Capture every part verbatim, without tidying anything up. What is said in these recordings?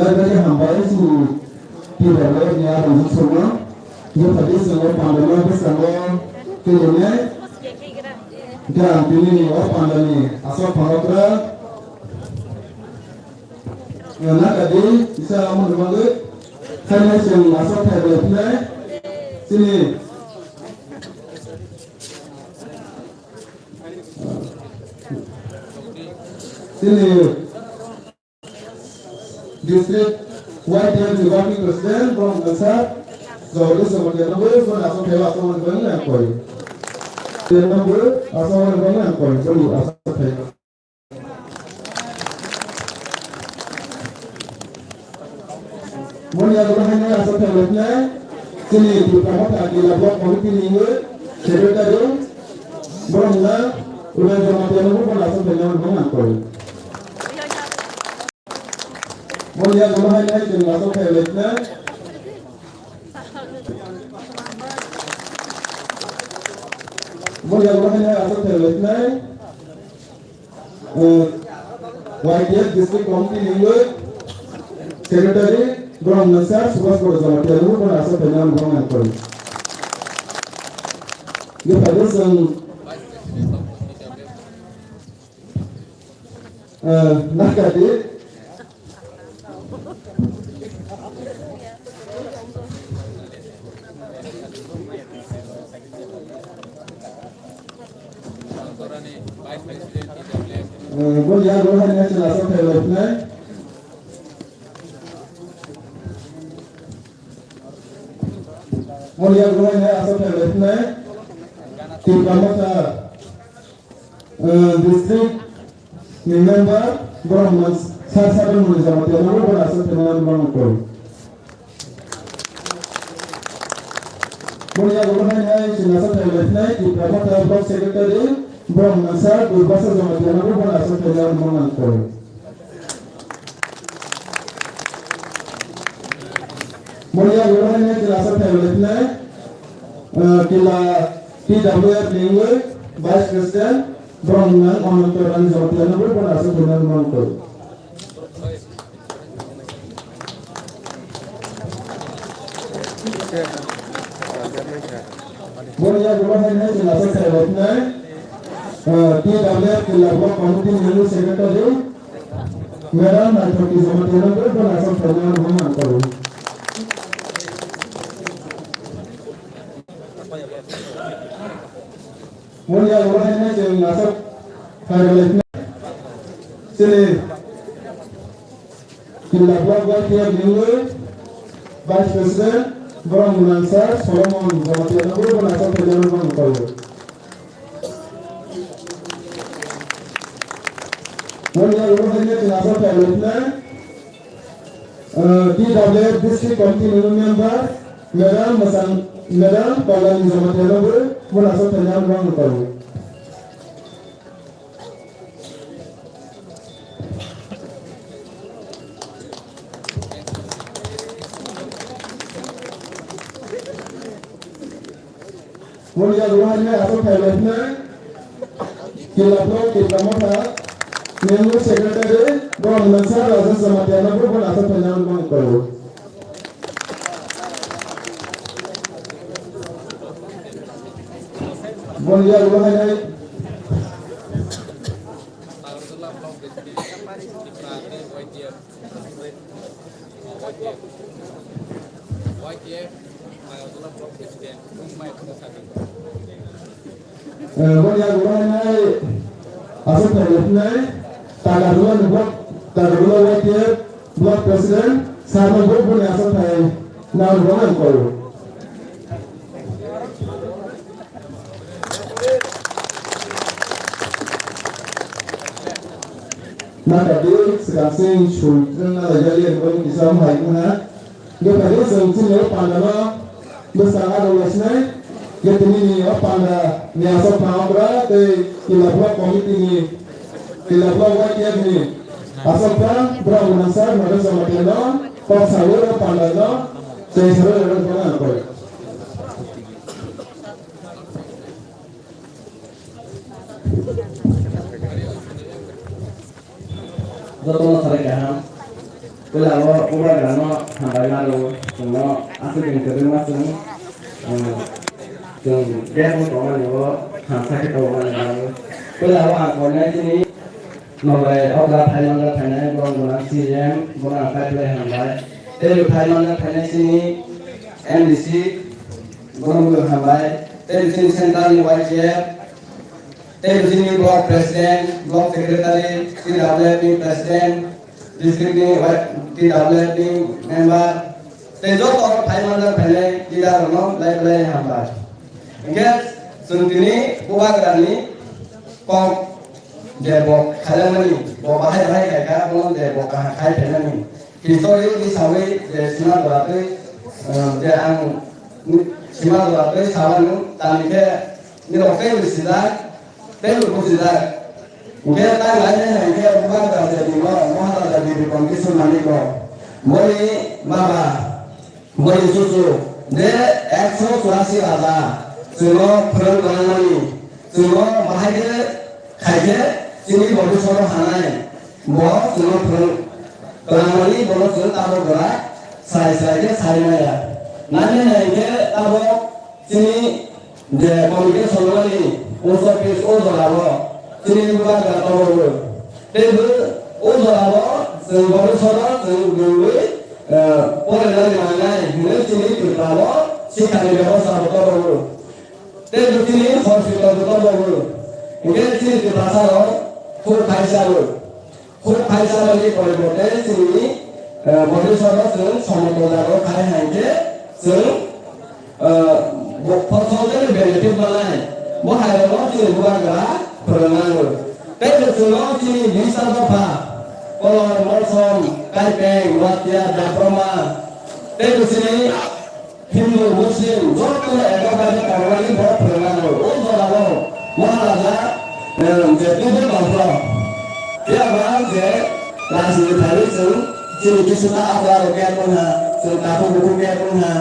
Belai belai hambai chini T W F ni a rangchak songno. Bwkha di chwng o pandano bwskango twilinai. Hwnkhe ang tini ni o pandani aswk phanokra. Nakadi kisa amoni bagwi khaina chwng aswk thai bai phinai. Chini Chini District Y T F ni Working President, Borok Mwnsa, Jagadish Jamatia no bo, bo aswk thai aswk wngwi bangwi ang koi. Tei no bo aswk wngwi bangwi ang koi, bo aswk thai. Moni agro hai nai aswk thai lok nai. Chini Tipra Motha Kila Block Committee ni Secretary, borok na Uday Jamatia no bo aswk thai nai ang koi. Moni agro hai nai chwng aswk thai lok nai. Moni agro hai nai aswk thai lok nai. Y T F District Committee ni Secretary, Borok Mwnsa Subhash Boro Jamatia no bo aswk thai nai ang koi. Ye phai chwng Eh, nakadi. Eh, bo ya bo hai na chwla sa thai lai nai. Bo ya bo hai na asa thai lai nai. Tipra Motha. Eh, district ni member, borok no sar sar mani jama tiyana bo borok aswk tiyana mani borok no koi. Boni yago bo hai hai chwng aswk thai lai phinai, Tipra Motha block secretary, borok no sar Durbasa jama tiyana bo borok aswk tiyana mani borok no koi. Boni yago bo hai hai chwng aswk thai lai phinai, eh, Kila T W F ni wngwi Vice President, borok wngkha Ananto Rani Jamatia, no bo borok aswk tongmani mangkuk. Boni yago bo hai hai chwng aswk thai lai phinai, eh, T W F Kila Block Committee ni wngwi Secretary, Madam Naithok Jamatia, no bo borok aswk tongmani mangkuk. Moni yago bo hai hai chwng aswk thai lai phinai. Chini Kila Block Y T F ni wngwi Vice President, borok mwnang sir Solomon Jamatia, no bo borok aswk thai lai mangkuk. Moni yago bo hai hai chwng aswk thai lai phinai. Eh, T W F District Committee ni member, Madam Masang, Madam Paulani Jamatia, no bo, bo aswk thai nang nang tong. Moni yago bo hai hai aswk thai lai phinai. Kila Block Tipra Motha ni wngwi Secretary, borok mwnang sir Rajesh Jamatia, no bo aswk thai nang nang tong. Boni yago bo hai hai. Eh, boni yago bo hai hai aswk thai lai phinai, Takarjula ni block, Takarjula Y T F block president, sir no bo boni aswk thai nang nang koi. Nakadi swkang sing sul twrwngna laijak liya, kisa hai wngkha. Hwnkhe phaikhe chwng chini o pandano bwskang aro laisinai. Hwnkhe tini ni o panda ni aswk phanokra tei Kila Block Committee ni, Kila Block Y T F ni aswk phan borok mwnang sir Naresh Jamatia no kok sawi o pandano chai sawi rwna koi. Jotono sarai kaham. Puila o bubagrano hambai ma rwo, chwngno aswk din kwbangma chwng, um, chwng bebak tongmani o hamsa khe tongmani nango. Puila o ang koinai chini Nobai okra phai manjak phainai, borok gwnang C E M, bono ang kaitor hambai. Tei bo phai manjak phainai chini M D C, bono bo hambai. Tei chini central ni Y G F, tei chini block president, block secretary, T W F ni president, district ni T W F ni member, tei joto phai manjak phainai leader rokno belai belai hambai. Hinkhe chwng tini bubagrani kok je bo khailangmani, bo bahai bahai khaikha, bono je bo kaham khai phainani. History ni sawi je sima doratwi, eh, je ang sima doratwi sawi nung, tamni khe nirok tei sijak, tei bo sijak. Hinkhe tang lainai hai khe bubagra je timo, Maharaja Giri Kondiswr manwi kok. Boni mama, boni chuchu, je ekso churasi raja, chwngno phwrwng kwlangmani, chwngno bahai khe khai khe chini bobiswro hanai, bo chwngno phwrwng kwlangmani, bono chwng tabok gora sai sai khe sai maya. Nani hai khe tabok chini je communication mani post office o jora o chini bubagra tongo. Tei bo o jora o chwng bobiswro chwng nungwi, eh, porinani nangnai hinwi chini Tripura o sikhani bebosta bo tongo. Tei bo chini hospital bo tongo. Hinkhe chini Tiprasa rok khub khaisa bo. Khub khaisa rokni poriborte chini, eh, bobiswro chwng somoto jago khai hai khe chwng, eh, bo-, prothom tei benefit manai. Bo hai rokno chini bubagra phwrwng nango. Tei bo chwngno chini bista dopha, Kolom, Molsom, Kaipeng, Watia, Japroma, tei bo chini Hindu, Muslim, joto ekdagwi tongnani bo phwrwngnago. O jorao Maharaja, eh, je tubui tongphro. Phiya ba je rajniti phaiwi chwng chini kisu ta akwaro khe tongha, chwng takhuk bukhuk khe tongha.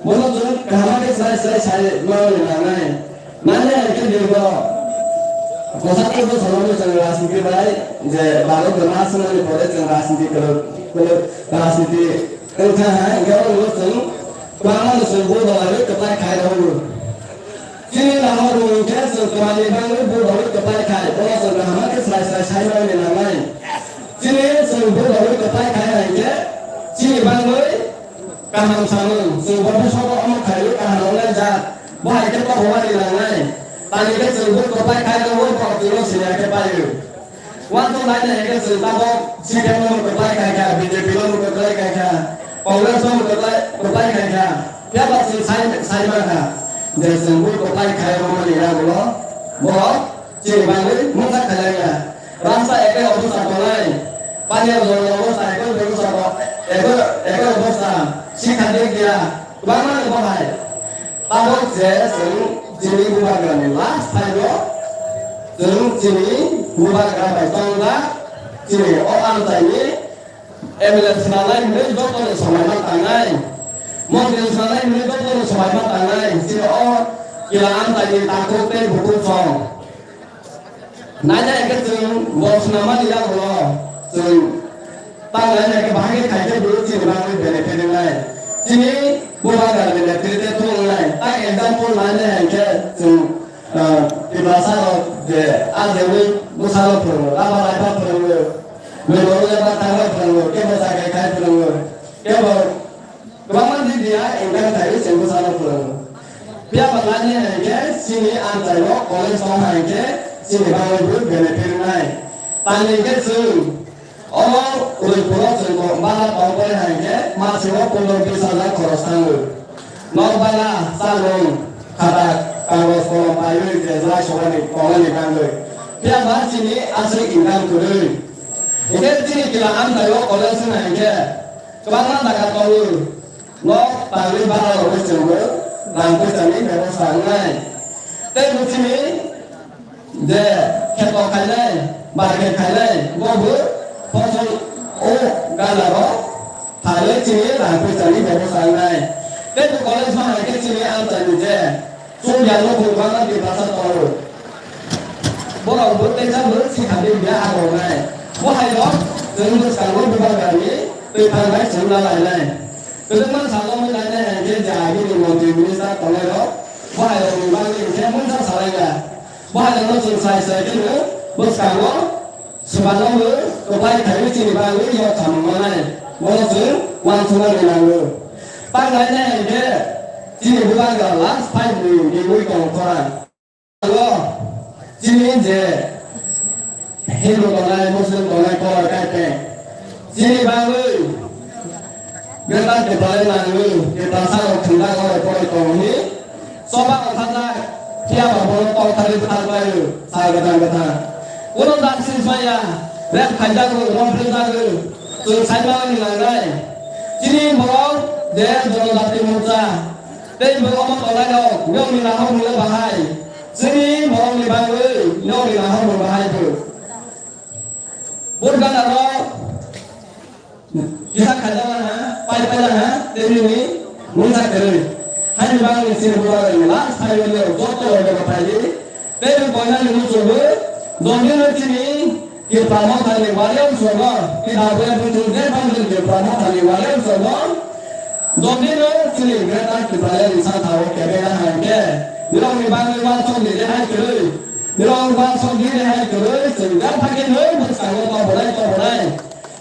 Bono chwng kaham khe slai slai sai manwi nangnai. Mane hai khe dirgo pochattor bochorno chwng rajniti bai je Bharat dema swngnani pore chwng rajniti kwrwk, kwrwk rajniti wngkha hai, hwnkhe oro chwng Kwbangma no chwng bo dolaiwi kwplai khai rw-o. Chini lama rwng khe chwng kwmani bagwi bo dolaiwi kwplai khai, bono chwng kaham khe slai slai sai mani nangnai. Chini chwng bo dolaiwi kwplai khai hai khe chini bagwi kaham samung, chwng bo sobo omo khaiwi kaham wngnai jak, bo hai khe kok hwnani nangnai. Tani khe chwng bo kwplai khai rw-o, bo chwngno siniya khe pai-o. Uansuk naina hwnkhe chwng tabok C P M no kwplai khai kha, B J P no kwplai khai kha, Congress no kwplai, kwplai khai kha. Phiya ba chwng sai, sai man kha je chwng bo kwplai khai rwmani yagulo borok chini bagwi mungsa khailaiya. Rasta ekai obostha tongnai, paniya jolni obostha ekai obostha, ekai, ekai obostha, sikha dikya, Kwbangma ni bo hai. Tabok je chwng chini bubagrani last time o chwng chini bubagra bai tongjak, chini o amchaini M L A swnamnai hwnwi joto ni swmai ma tangnai, montri swnamnai hwnwi joto ni swmai ma tangnai, chini o kila amchaini takhuk tei bukhuk song. Naina hwnkhe chwng bo swnamani yagulo chwng tang naina hwnkhe bahai khe khai khe bo chini bagwi benefit wngnai. Chini bubagra benefit khe thung wngnai. Tang example naina hwnkhe chwng, ah, Tiprasa rok je ajewi bwsarok phwrwngo, lama laiba phwrwngo, melo leba tangma phwrwngo, kebo chakai khai phwrwngo, kebo Kwbangma media income khlaiwi chwng bwsano phwrwngo. Phiya ba nani hai khe chini amchaio college tong hai khe chini bagwi bo benefit wngnai. Tamni hwnkhe chwng oro Udaipuro chwng ko bana tong khe hai khe masio pondro bis hajar khoros thango. Nok bana, chalmung, khata, kagoj, kolom paiwi je jora sogani tongnani bagwi. Phiya ba chini aswk income kwrwi. Hwnkhe chini kila amchaio college wng hai khe kwbangma jaga tongo. Nok tangwi bara rokno chwngbo rang pwisa ni bebosta wngnai. Tei buchini je kheto khainai, market khainai, bo bo phosol o gana rok phalwi chini rang pwisa ni bebosta wngnai. Tei bo college ma hai khe chini amchaini je Chwng yang no phung bana di basa tongo. Borok bo teisa bo sikha di ya abo nai. Bo hai rok chwng bwskango bubagrani Twi phanai chwngna lainai. Kwbangma salo wngwi lainai hai khe je agini montri minister tongnairok, bo hairokni bagwi hinkhe mungsa salainai. Bo hairokno chwng sai sai kheno bwskango swbangno bo kwplai khaiwi chini bagwi yok samung manai. Bono chwng uansuknani nango. Pang lainai hai khe chini bubagra last five ni ringwi tong khorang. Chini je Hindu tongnai, Muslim tongnai, Korai Kaite. Chini bagwi Greater Tipraland nangwi, Tiprasa rok thwngna korai korai tong hi. Choba ongkhajak, phiya ba bono tongthali bwthar bai, sal gathang gathang. Ulo dak sing maya, rep khaijak rok, romphel jak rok, chwng sai mani nangnai. Chini borok je Jonojati Morcha, tei borok omo tongnai rok, nokni nahor mungya bahai. Chini borokni bagwi nokni nahormung bahai bo. Vote ganarok kisa khaijak laha, pai pai laha, tei nini mungsa kwrwi. Haini bagwi chini bubagrani last phaio joto rok phai di. Tei bo koinani muchungo jongdino chini Tipra Mothani Warrior Songho, Tipra Mothani Warrior Songho, jongdino chini Greater Tipraland ni saka o kebeng hai khe, nirokni bagwi uansukni rehai kwrwi, nirok uansukni rehai kwrwi, chwng bebak khe nwi bwskango tobonai, tobonai,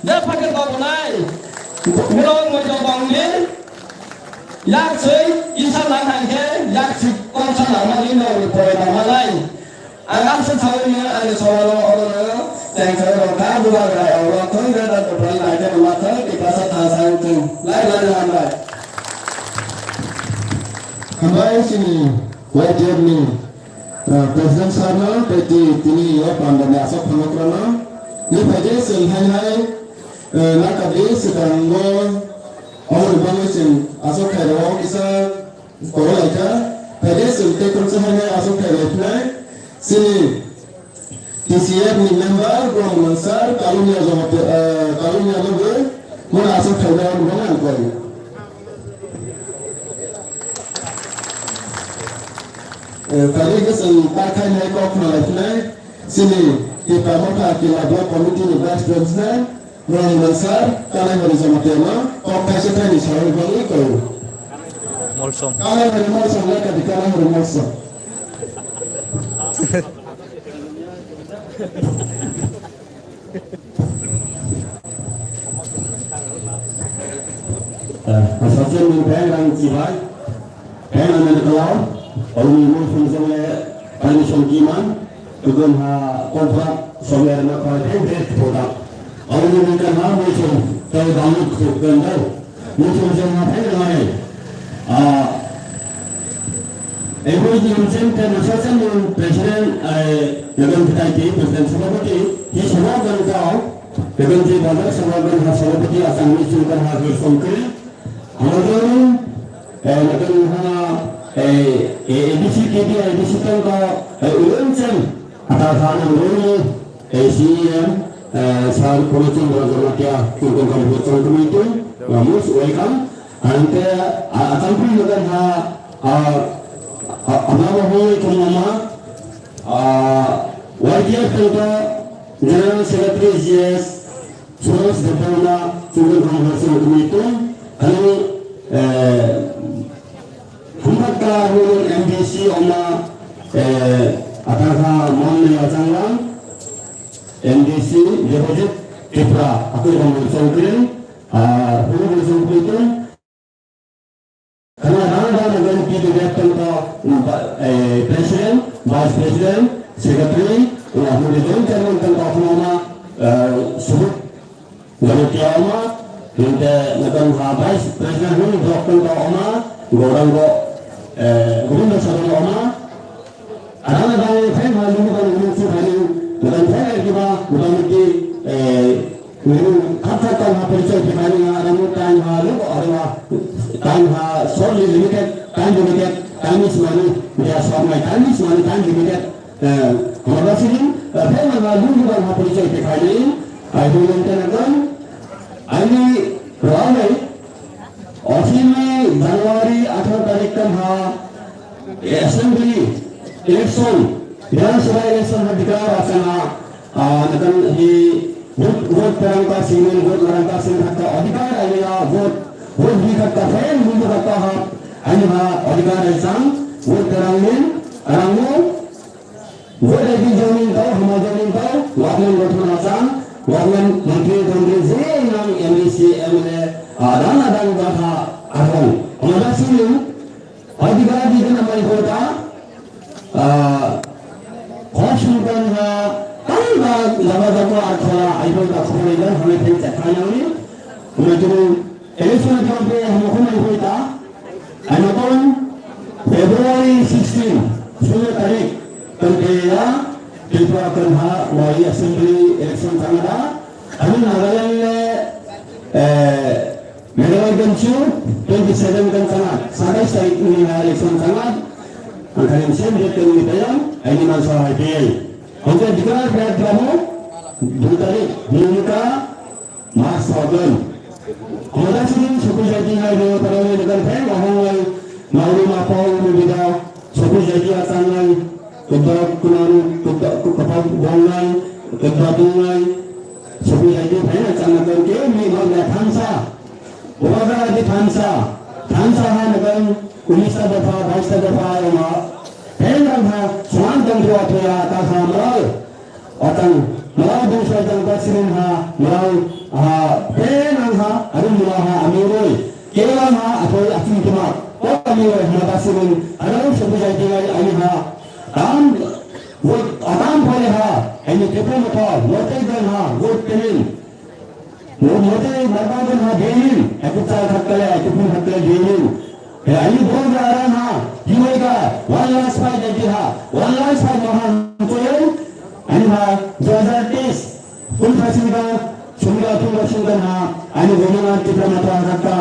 bebak khe tobonai, nirok moito tongni, yak swi isa lang hai khe, yak swi kongsa langmani nirokni pore tongmalai. Ang aswk saui manya ani sawalo orono cheng saui rwkha, bubagra oro thung Greater Tipraland naikhe rwma thung, Tiprasa tha saui thung. Lai lai hambai. Hambai chini Y T F ni, eh, President sir no, tei ti-, tini o pandani aswk phangokrano. Ni phaikhe chwng hai hai, eh, nakadi swkango, oboni bagwi chwng aswk khairok kisa Koro laikha, phaikhe chwng tei khoroksa hai aswk khe laiphinai. Chini T C F ni member Brahman sir, Kalunia Jamatia, eh, Kalunia logo, mona aswk khaina rwmani ang koi. Eh, phaikhe chwng ta khainai kok khna laiphinai. Chini Tipra Motha Kila Block Committee ni Vice President, Rangman sir, Kanaihori Jamatia no kok kaisa thaini sawi bagwi koi. Molsom. Kanaihori Molsom, lekha di Kanaihori Molsom. Eh, asal ni bang rang chibai. Pheng nangni kwlao, oroni mui phunukjak le paini song kiman, kwbang ha kokbrak song erna khlai pheng pheng phoda. Oroni mui kan ha mui song tei bangni khuk kan dau. Mui song jeng ha pheng nangni. Ah, eboi ni mcheng tei masa chen ni president, eh, Nagan Kitai ti president sabhapati, hi sabha kan kau, Nagan ti bazar sabha kan ha sabhapati asang mui song kan ha gir song kri. Hwnwi, eh, nokni hwnna, eh, eh, A D C, K T I A D C tongkha, eh, ulo chwng, ata thani ulo, eh, C E M, eh, Sir Purna Chandra Jamatia, tongkha bo tongkha mitu, eh, most welcome. Ante, ah, atangkui nokni ha, ah, ah, ama bo hoi tongma, ah, Y T F tongkha, General Secretary G S, Suresh Debbarma, Chundon Congress ni tong, ani, eh, Hamkha Rural M D C oma, eh, Atakha Monnai Achanglang, M D C Debojit Tripura, Akhil Rangma Chowdhury, ah, Rural Chowdhury tong, Khana rang rang rang P D F tong to, eh, President, Vice President, Secretary, wngkha hwnwi Joint Chairman tong to khna ma, eh, Subut Jamatia oma, hwnkhe nokong ha Vice President hwnwi block tong to oma, Gaurango, eh, Govinda Sadan oma, Adang adang phai ma lugu bang lugu su bani, adang phai ai kiba, motamoti, eh, nini khat khat tang ha porichoi khe bani na, adang mo time ha lugu, adang ha, time ha shortly limited, time limited, time is money, ya short my time is money, time limited. Eh, hamar ba sini, eh, phai ma lugu bang ha porichoi khe bani, ai bu lente na kon, ai ni rawai, Ochini January atharo tarik tong ha assembly election, Bidhan Sabha election ha dikha rachana, ah, nakan hi Vote, vote terang ta singin, vote terang ta sing khatta adhikar aini ya, vote, vote di khatta fan, di khatta ha, aini ha adhikar ai sang, vote terang nin, arang mo, vote ai di joining tau, hama joining tau, government gotho na sang, government mantri, mantri, je nang M D C, M L A, adang, adang, gatha, arong, hama da singin, Adhikar di gana mai kota, ah, khosung kan ha, tang da jaga jaga ar khola, ai kota khobor ilan, hame phen chat kaya ni. Hame tu election kan pe hame khomai kota. Ano kon February sixteen, sulo tarik, kan pe ya, Tripura kan ha, wali assembly election kan ada. Kami Nagaland le, eh, Meghalaya Ganchu twenty seven kan sangat, satais tarik ni ha election sangat, angkharing same date kan ni tayang, aini mansa hai payai. Hingke dikar berat kamu, dua tarik, Bhumika, March seven. Koda sini suku jadi hai dua tarik ni kan peng, wahong lai, maulu mapau, ulu bida, suku jadi atangai, kedok kunanu, kedok kepal bongai, kedok bongai, suku jadi peng, atangai kan ke, mi mau na thansa. Bubagra di thansa, thansa ha nagan unista dopha, baista dopha roma. Phen rang ha, suan tong dua thoya, ta ha malal. Otang, malal bung sai tang ta sirin ha, malal ha, phen rang ha, arum mula ha, ami roi. Kewa ha, athoi asim tuma. Ko ami roi, hma ta sirin, arang sebu jai tingai, ami ha. Tam, wot, atam phai ha, ami tepo motho, lote gan ha, wot tenin. Mo-, mote narbagan ha denin, ekut sal khatkale, ekut phun khatkale denin. He, ani bol ga aran ha, himai ga, one last fight agi ha, one last fight mahan koyai, ani ha, dua hajar teis, kun phasin ga, sumga thung ga sunggan ha, ani gomana Tipra Motha hakka,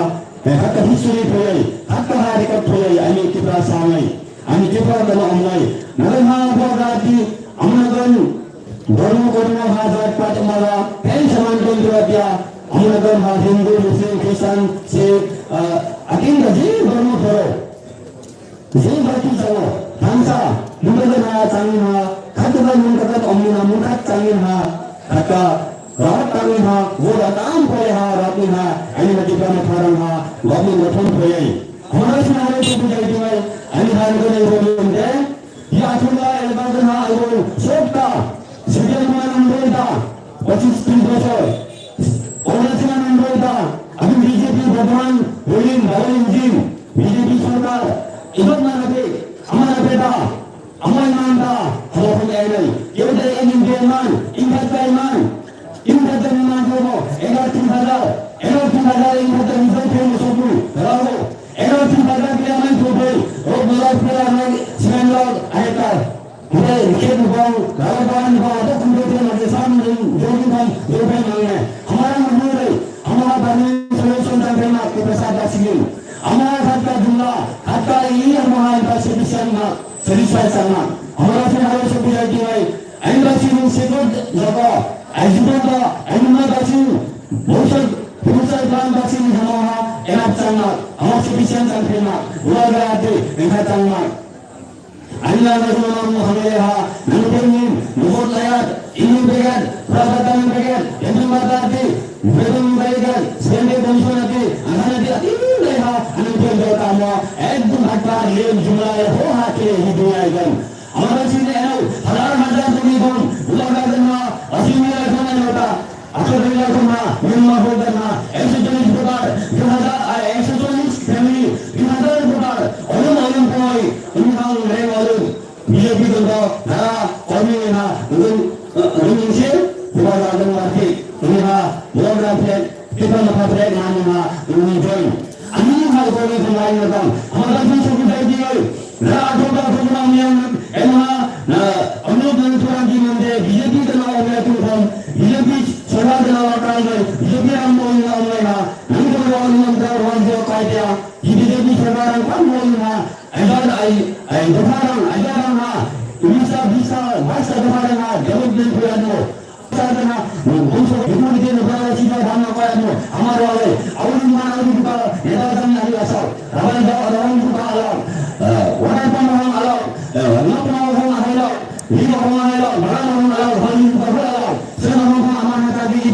he, hakka history thoyai, hakka ha record thoyai, ani Tipra sangai. Ani Tripura dano amlai. Nagan ha bo rati amnagan dormo kormo ha jat pat mala pen saman kon dua dia. Amnagan ha Hindu, Muslim, Christian, Sikh, ah, akin da je dormo phoro. Je bati jago. Thansa, mungkagan ha changin ha, khatugan mungkagan omni ha mungkat changin ha, khata Rat tangwi ha, voda tam pore ha, ratni ha, ani ha Tipra Motha rang ha, government gothon pore. Hwnwi swnamwi se bujai tongwi, ani ha nugwi nai rwmwi wngkhe, ya Athula elaka ha aibo sokta, C P M ha nang rwida, pochis tris bochor, Congress ha nang rwida, aboni B J P bortoman ruling, double engine, B J P sorkar, ibot manabe, amanabe da, Amai man da, habo hum enai. Keu de emin de man, ingat kai man. Ingat de man ko mo, egar tin hajar, egar tin hajar ingat de nizam pe mo sobu, rao. Egar tin hajar ke amai ko bhai, ro bala pura nai, simen lo, aita. Hore, ke bang, rao bang, bang, to kum de ma de sam, jogin bang, jogin bang ne. Hamara mo re, hamara bani solution ta pe ma, ke pesa da sigin. Hamara khat ka jumla, khat ka i hamara ka solution ma. Satisfy changma. Amara se haro se bujai dinai. Aimba sini sekot jaga. Aijibon ba, aimba ba sini. Bosok, bosok ban ba sini hamo ha. Enap changma. Amo se bisan chang phema. Ua ga ate, engkha changma. Aina na hama mo hamele ha. Nang penin, nubot layat. Ini began, berapa tahun began, yang cuma tadi, betul began, sebagai komisioner di, anak di, ini mereka, anak dia bertama, ekdom hata, lihat jumlah, ho hati, ini dunia kan. Amara sini eno, hazar hazar tumi kon, ulah kena, asli ni ada mana kota, asal dia kena, memang ho kena, ekso chollish voter, dua hazar, ah, ekso chollish family, dua hazar voter, olum olum koi, ini kang mereka olum. B J P dol da, nara, komi ha, ngun, ngun se, huwa la dong marti, ngun ha, huwa gra phe, tipa na pha phe, nani ha, ngun join. Ani ha, komi ko lai na dang, hamara phi so bujai di gai, nara, ato ba, ato ba, ami ang, em ha, na, amlo dang thora di mande, B J P ka na, ami ato kham, B J P sarkar ka na, wa ka ngai, B J P ang mo, ang ngai ha, nang ko, wa, nang ko, wa, jo, kai dia, B J P sarkar ang, kam mo, ha, Aibar ai, ai, dopha rang, aibar rang ha. Unista, bista, baista dopha rang ha. Development koi ano. Sa rang ha. Bongso, bongso, bongso, bongso, bongso, bongso, bongso, amar wale. Auni mana auni buka, neta jang ani asal. Rabai da, rabai buka alam. Eh, water pump hong alam. Eh, nok pump hong alam. Lima hong alam. Bagan hong alam. Hong buka hong alam. Sena hong hong amar neta di.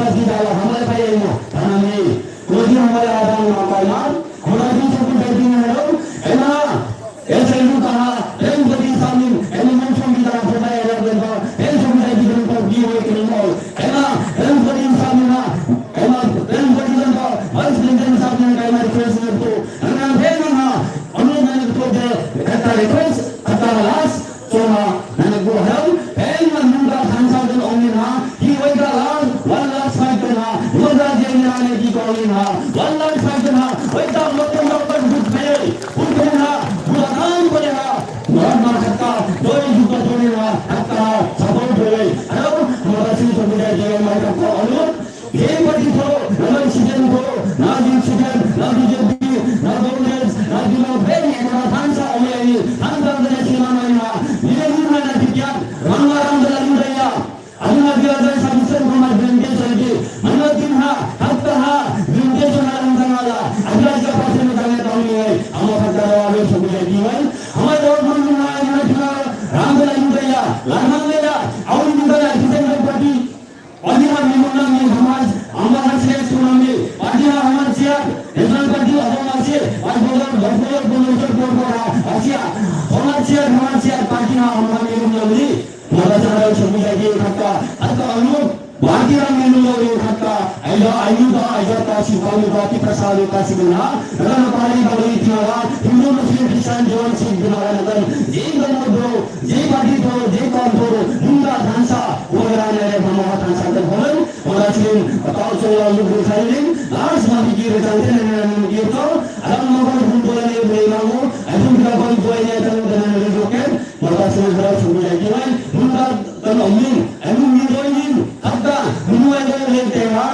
Lok lok bumung sok bor bor ha, asia, hola sia, hola sia, party ha, hola ni rum lam ni. Mata sa ha, sobi jagi khatta, khatta anu, party ram ni rum lam ni khatta, aida, ayu da, aida ta, si, kalu da, ki prasad da, si guna, rana pari, bali, tiara, Hindu, Muslim, Christian, Jawan, Sikh, Bihar, Nagan, jai dharma do, jai party do, jai kom do, Munda, Thansa, Wagera, Nere, Brahma, Thansa, Holen, Mata sini, tau solo luk luk sailing, last ma bigi rejang tene nene nene bigi to, adam mabal bun boy ne bun mamu, adam kira bal boy ne tang tene nene joken, mata sini hara sumi lagi wai, bun da tan oming, amu mi boy nin, hatta, bun wai ne le te ha,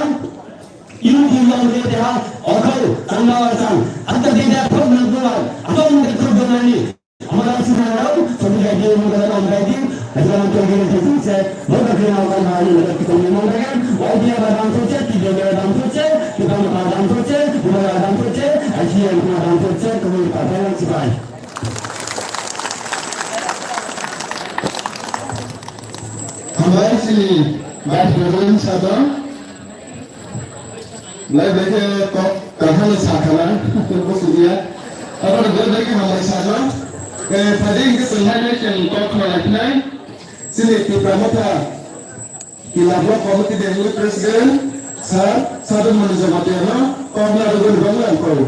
iu di lo le te ha, okau, tang na wa tang, hatta di da khok na duwa, adam de khok na ni. Amara sinarau, sobi jai di, mungkana amrai di, ajaran to gini to se, boga kena kan hari na kita ni mangdagan, wai dia ba dam to se, tiga dia dam to se, kita ma ba dam to se, dua ba dam to se, asia ma dam to se, kami pakai yang sipai. Hambai sini, Vice President Sadar. Lai bai khe kok kaham sakhala, busudia. Abo bai bai khe hambai sakha. Eh, phadi hingke tongthai nai chwng kok khna laiphinai. Chini Tipra Motha Kila Block Committee ni President, Sir, Sadar Mani Jamatia no, kok na rwgwi rwgwi ang kok.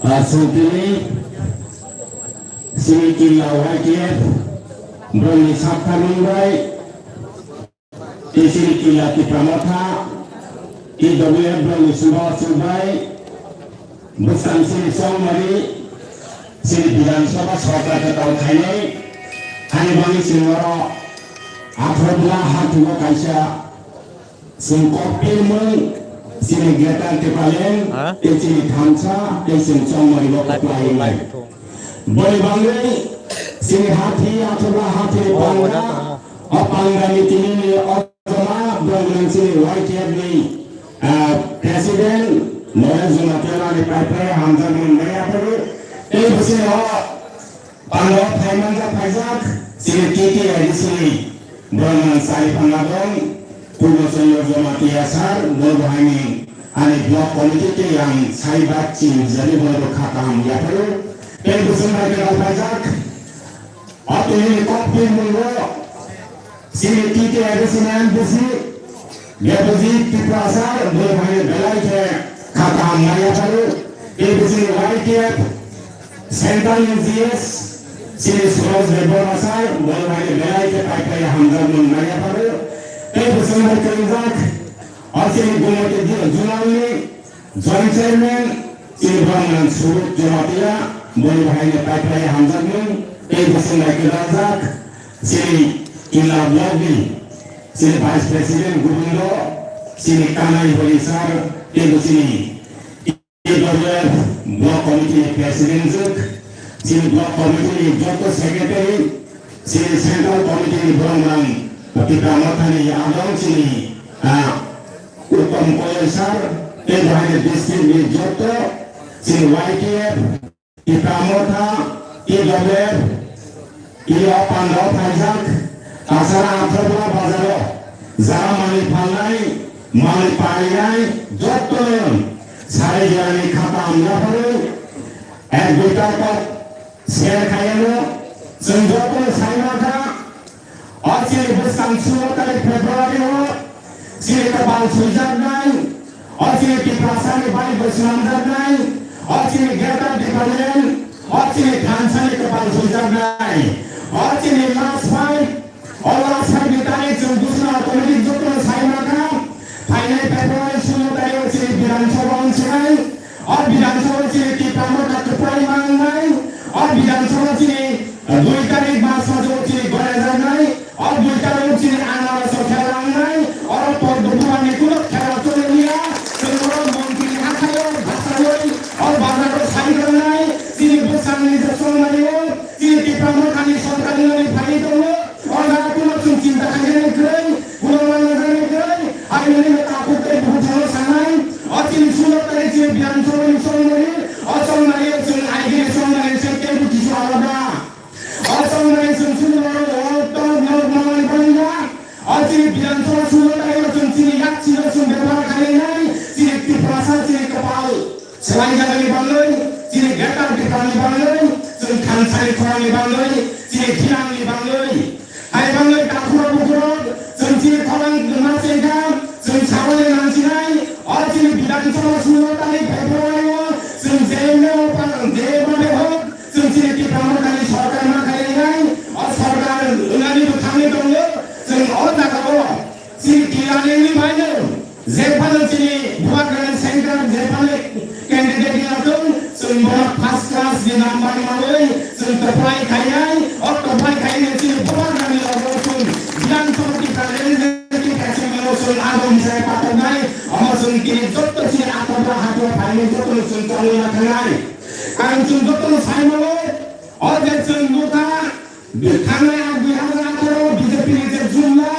Aswk tini chini Killa Y T F borokni sakthangmung bai tei chini Killa Tipra Motha T W F borokni chubachu bai bwskang chini chongmani chini Bidhan Sabha sorkar kwtal khainai ani bagwi chini oro Athobla hathugo kaisa Chwng kokpilmung, chini Greater Tipraland, Ha? tei chini thansa, tei chwng chongmani bo Live, koplai live. Boni bangwi, chini hathi, Athobla hathi Oh, panda, oh, oh. o panda ni tini ni o joma, bwrang nang chini Y T F ni, ah, President, Noel Juma Tela ni pai pai hamjak mung maya padu, tei bwswk o Pando phaimanja phaijak, chini T T A D C ni borokno chari phangadon, Purbo Chandra Jamatia sir, bo bahaini ani block committee tei ang sai bak chini jani borok kha kaham yapharo. Tei bwswng bai kwtal phaijak, o tini ni kok twi mungo, chini T T A D C ni M D C, Debojit Tiprasa, bo bahaini belai khe kha kaham nai yapharo. Tei bwswng Y T F, Central G S, chini Suraj Debbarma sir, bo bahaini belai khe pai pai hamjak mung nai yapharo. Tei bwswng bai kwrwngjak, o chini Gumoti Zonal ni Joint Chairman, chini Brahman Suraj Jamatia, bo bahaini pai pai hamjak mung, tei bwswng bai kwrwngjak, chini Killa Block ni, chini Vice President Gobindo, chini Kanai Holi sir, tei bo chini T W F Block Committee ni President jwk, chini Block Committee ni joto Secretary, chini Central Committee ni borok rang Tipra Motha ni adong chini, ah, Uttam Koyal sir, tei bahai ni district ni joto chini Y T F, Tipra Motha, T W F, Tini o pandao phaijak, Kasara Athobla bazaro, jara manwi phalnai, manwi painai, jotto sarai jorani khata hamya phano, ek duita kok share khaiyano, chwng jotto sai mankha, o chini bwskang sulo tarik February o, Chini kwpal swijaknai, o chini Tiprasani bai bo swnamjaknai, o chini Greater Tipraland, o chini thansani kwpal swijaknai, o chini last fight, o last fight ni tarik chwng Buchna automatic jotono sai mankha, phainai February sulo tarik o chini Bidhan Sabha wngsinai, o Bidhan Sabha chini Tipra Motha kwplai mangnai, o Bidhan Sabha chini dui tarik March maso chini gora jaknai, o dui tarik chini anarasno khela wngnai, oro Padma Bhumani kuno khela choli liya, chini oro montri ni hathai o bhasawi, o bazar o sai tongnai, chini bwsang ni je chongmani o, chini Tipra Mothani sorkar ni phai tongo, o jaga kuno chwng chinta khaijani kwrwi, kuno manna jani kwrwi, hai nini no takhuk tei bukhuk O chini Bidhan Sabha sulo tei o chwng chini yak chini chwng bebhar khainai, chini Tiprasa chini kwpal swlaijagani bagwi, chini Greater Tiprani bagwi, chwng thansani khorangni bagwi, chini jinangni bagwi. Hai bagwi takhurok bukhurok, chwng chini khorang ma chengkha, chwng saboni nangsinai, o chini Bidhan Sabha sulo tei February o chwng je meo pang je babe hok, Chwng chini Tipra Mothani sorkar ma khainai, o sorkar wngnani bwkhani tongo, chwng o jagao chini Tilanini baino, jephano chini Bubagrani center, jephano candidate ni atong, chwng bono first class ni number ni manwi, chwng kwplai khainai, o kwplai khainai chini Bubagrani logo chwng Bidhan Sabha Tipra Legislative Assembly o chwng agom sai patanai, omo chwng tini jotto chini atobra hatwa phainai jotto chwng chongwi ma thangnai. Ang chwng jotono sai mano, o je chwng nukha, thangnai ang dui hazar atharo B J P ni je jumla,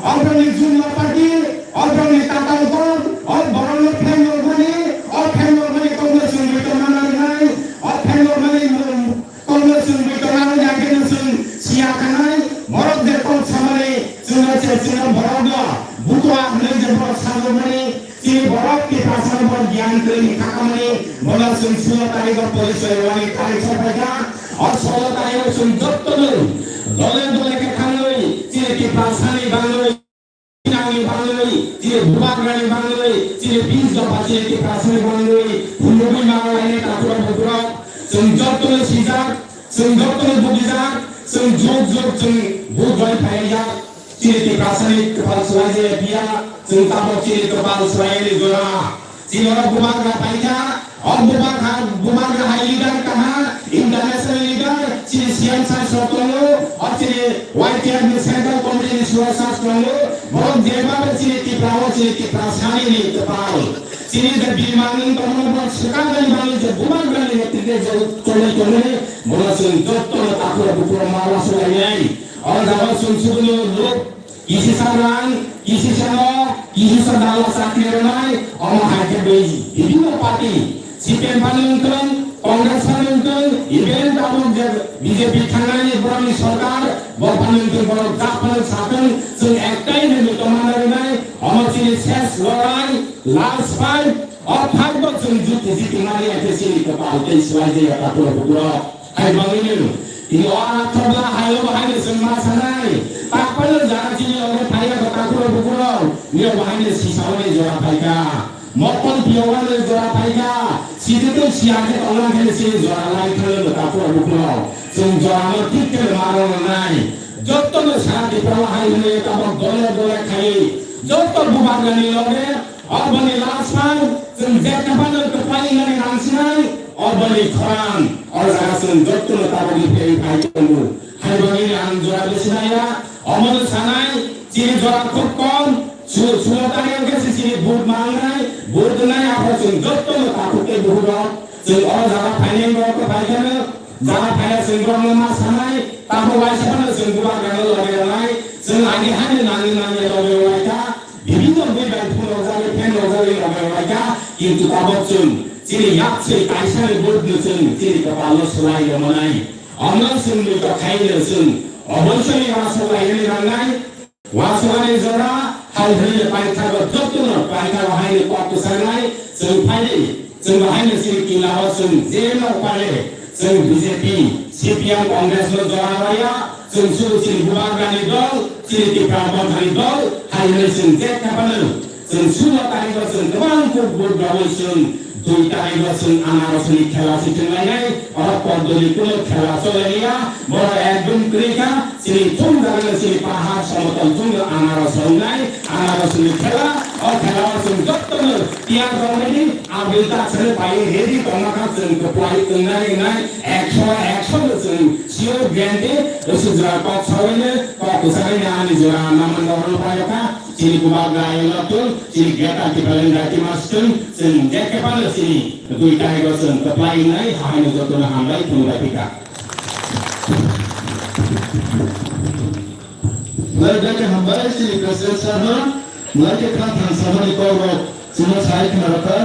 o borokni jumla party, o borokni tatal kok, o borokno phenglokmani, o phenglokmani kokno chwng bai tongna nangnai, o phenglokmani kokno chwng bai tongna nangnai, ang khe chwng siya khanai, borok je kok samani, chwngno je chwngno borokno butua hwnwi je borok sajokmani, Chini borok Tiprasani bo giyan kwrwini khakamani, bono chwng sulo tarigo police rwani tari sokphaikha. O solo tarigo chwng jottono dole dole khe thangwi chini Tiprasani bangwi, nangni bangwi, chini Bubagrani bangwi, chini bis dopha chini Tiprasani bangwi, phunugwi manglaini takhurok bukhurok. Chwng jottono sijak, chwng jottono bugijak, chwng jug jug chwng buk bai phaijak. Chini Tiprasani kwpal swlai je phiya, chwng tabok chini kwpal swlaini jora. Chini oro bubagra paikha, o bubagra, bubagra hai leader kaha, international leader, chini C M sir sok tongo, o chini Y T F ni central committee ni suwai sir tongo, borok jeba be chini Tipra o chini Tiprasani ni kwpal. Chini je bimang ni tongmani borok swkang bai mani je bubagra ni netrite je chonai tongmani, bono chwng jotto no takhura bukhura mala swlainai. O jaga chwng chubui no luk Kisisa rang, kisisa no, kisisa dala chakri rwnai, omo hai khe bai bibhinno party, C P M phano wngthung, Congress phano wngthung, even tabuk je B J P thangnani borokni sorkar, bo phano wngthung, borok jak phano sathung, chwng ektai hinwi tongna nai rwnai, omo chini ses lorai, last fight, o fight bo chwng jiti jiti mani ya khe chini kwpal tei swlai jaya takhura bukhurok. Hai bangwino, tini o athobla hayo bahai no chwng ma sanai. Takpano jara chini obo phaiya ko takhuro bukhuro, nio bahai no sisao ni jora phaikha. Mokol piyawano jora phaikha. Sidi to siya khe tonglang khe chini jora lai thangno takhuro bukhuro. Chwng jora no thik khe ma rwnai. Jotto no sara Tripura hai hwnwi tabok dole dole khai. Jotto bubagrani loge Oboni last time chwng je kaphano kwplai nani rang sinai, oboni khorang, o jaga chwng jotono tabukni phiyai phai tongo. Hai bagwini ang jora besi naiya, omono sanai, chini jora khub kom, su-, sulo tari wngkhe se chini vote mangnai, vote wngnai, aphuru chwng jotono takhuk tei bukhuk rok, chwng o jaga phainai rok khe phai kheno, jaga phaiya chwng borokno ma sanai, tabuk waisa phano chwng bubagrano loge rwnai, chwng agi haino nangni nangya loge rwlaikha, Bibhinno bui bai phunukjagwi, phenlokjagwi rwbaikha, kintu tabok chwng chini yaksi kaisani budno chwng chini kwpalo swlai rwmanai. Omo chwng ni tokhaino chwng oboisoni uansuk lainani nangnai. Uansukani jora hai hwnwi paithago jotono paithago haino kok kwcharnai chwng phaidi. Chwng bo haino chini kinao chwng je nok pare, chwng B J P, C P M, Congress no jora rwya, chwng suru chini bubagrani dol, chini Tipra Mothani dol, hai hwnwi chwng je khe phano. Chwng sulo tarigo chwng kwbang kuk vote rwui chwng dui tarigo chwng anarosni khela si thwnglainai, oro podoni kuno khela cholaiya, boro ekdom kwrwi kha, Chini thumjagano chini pahar somotol thumjak anaros wngnai, anaros ni khela, o khela o chwng jotono tiyar rwmani abil ta chwng pai ready tongma kha chwng kwplai wngnai wngnai, ekso ekso no chwng sure guarantee, usuk jora kok sawi no, kok kwchangwi no ani jora naman rok no paiyokha, chini bubagra ayang rok tong, chini greater Tipraland dati mas tong, chwng je khe phano chini dui tarigo chwng kwplai wngnai, haino jotono hambai thumbai phika. Belai belai khe hambai chini President sir no, belai khe kha thang sahani kok rok chwngno sai khna rwkha.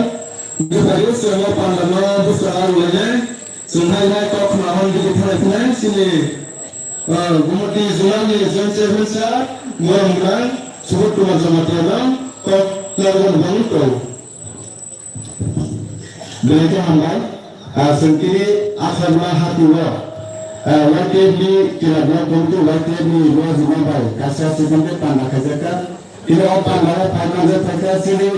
Bwskango chwngno panda no bwskango rwlainai, chwng hai hai kok khna hwn bidi thanai phinai chini Ah, Gumati Zonal ni Joint Chairman sir, Morom Gwnang, Subodh Kumar Jamatia no kok narwkna bagwi tong. Belai khe hambai. Ah, chwng tini Asarma hati o, ah, Y T F ni Kila Block Committee, Y T F ni Rajima bai kaisa sikhante panda khaijakha. Tini o panda o phai manjak phaikha chini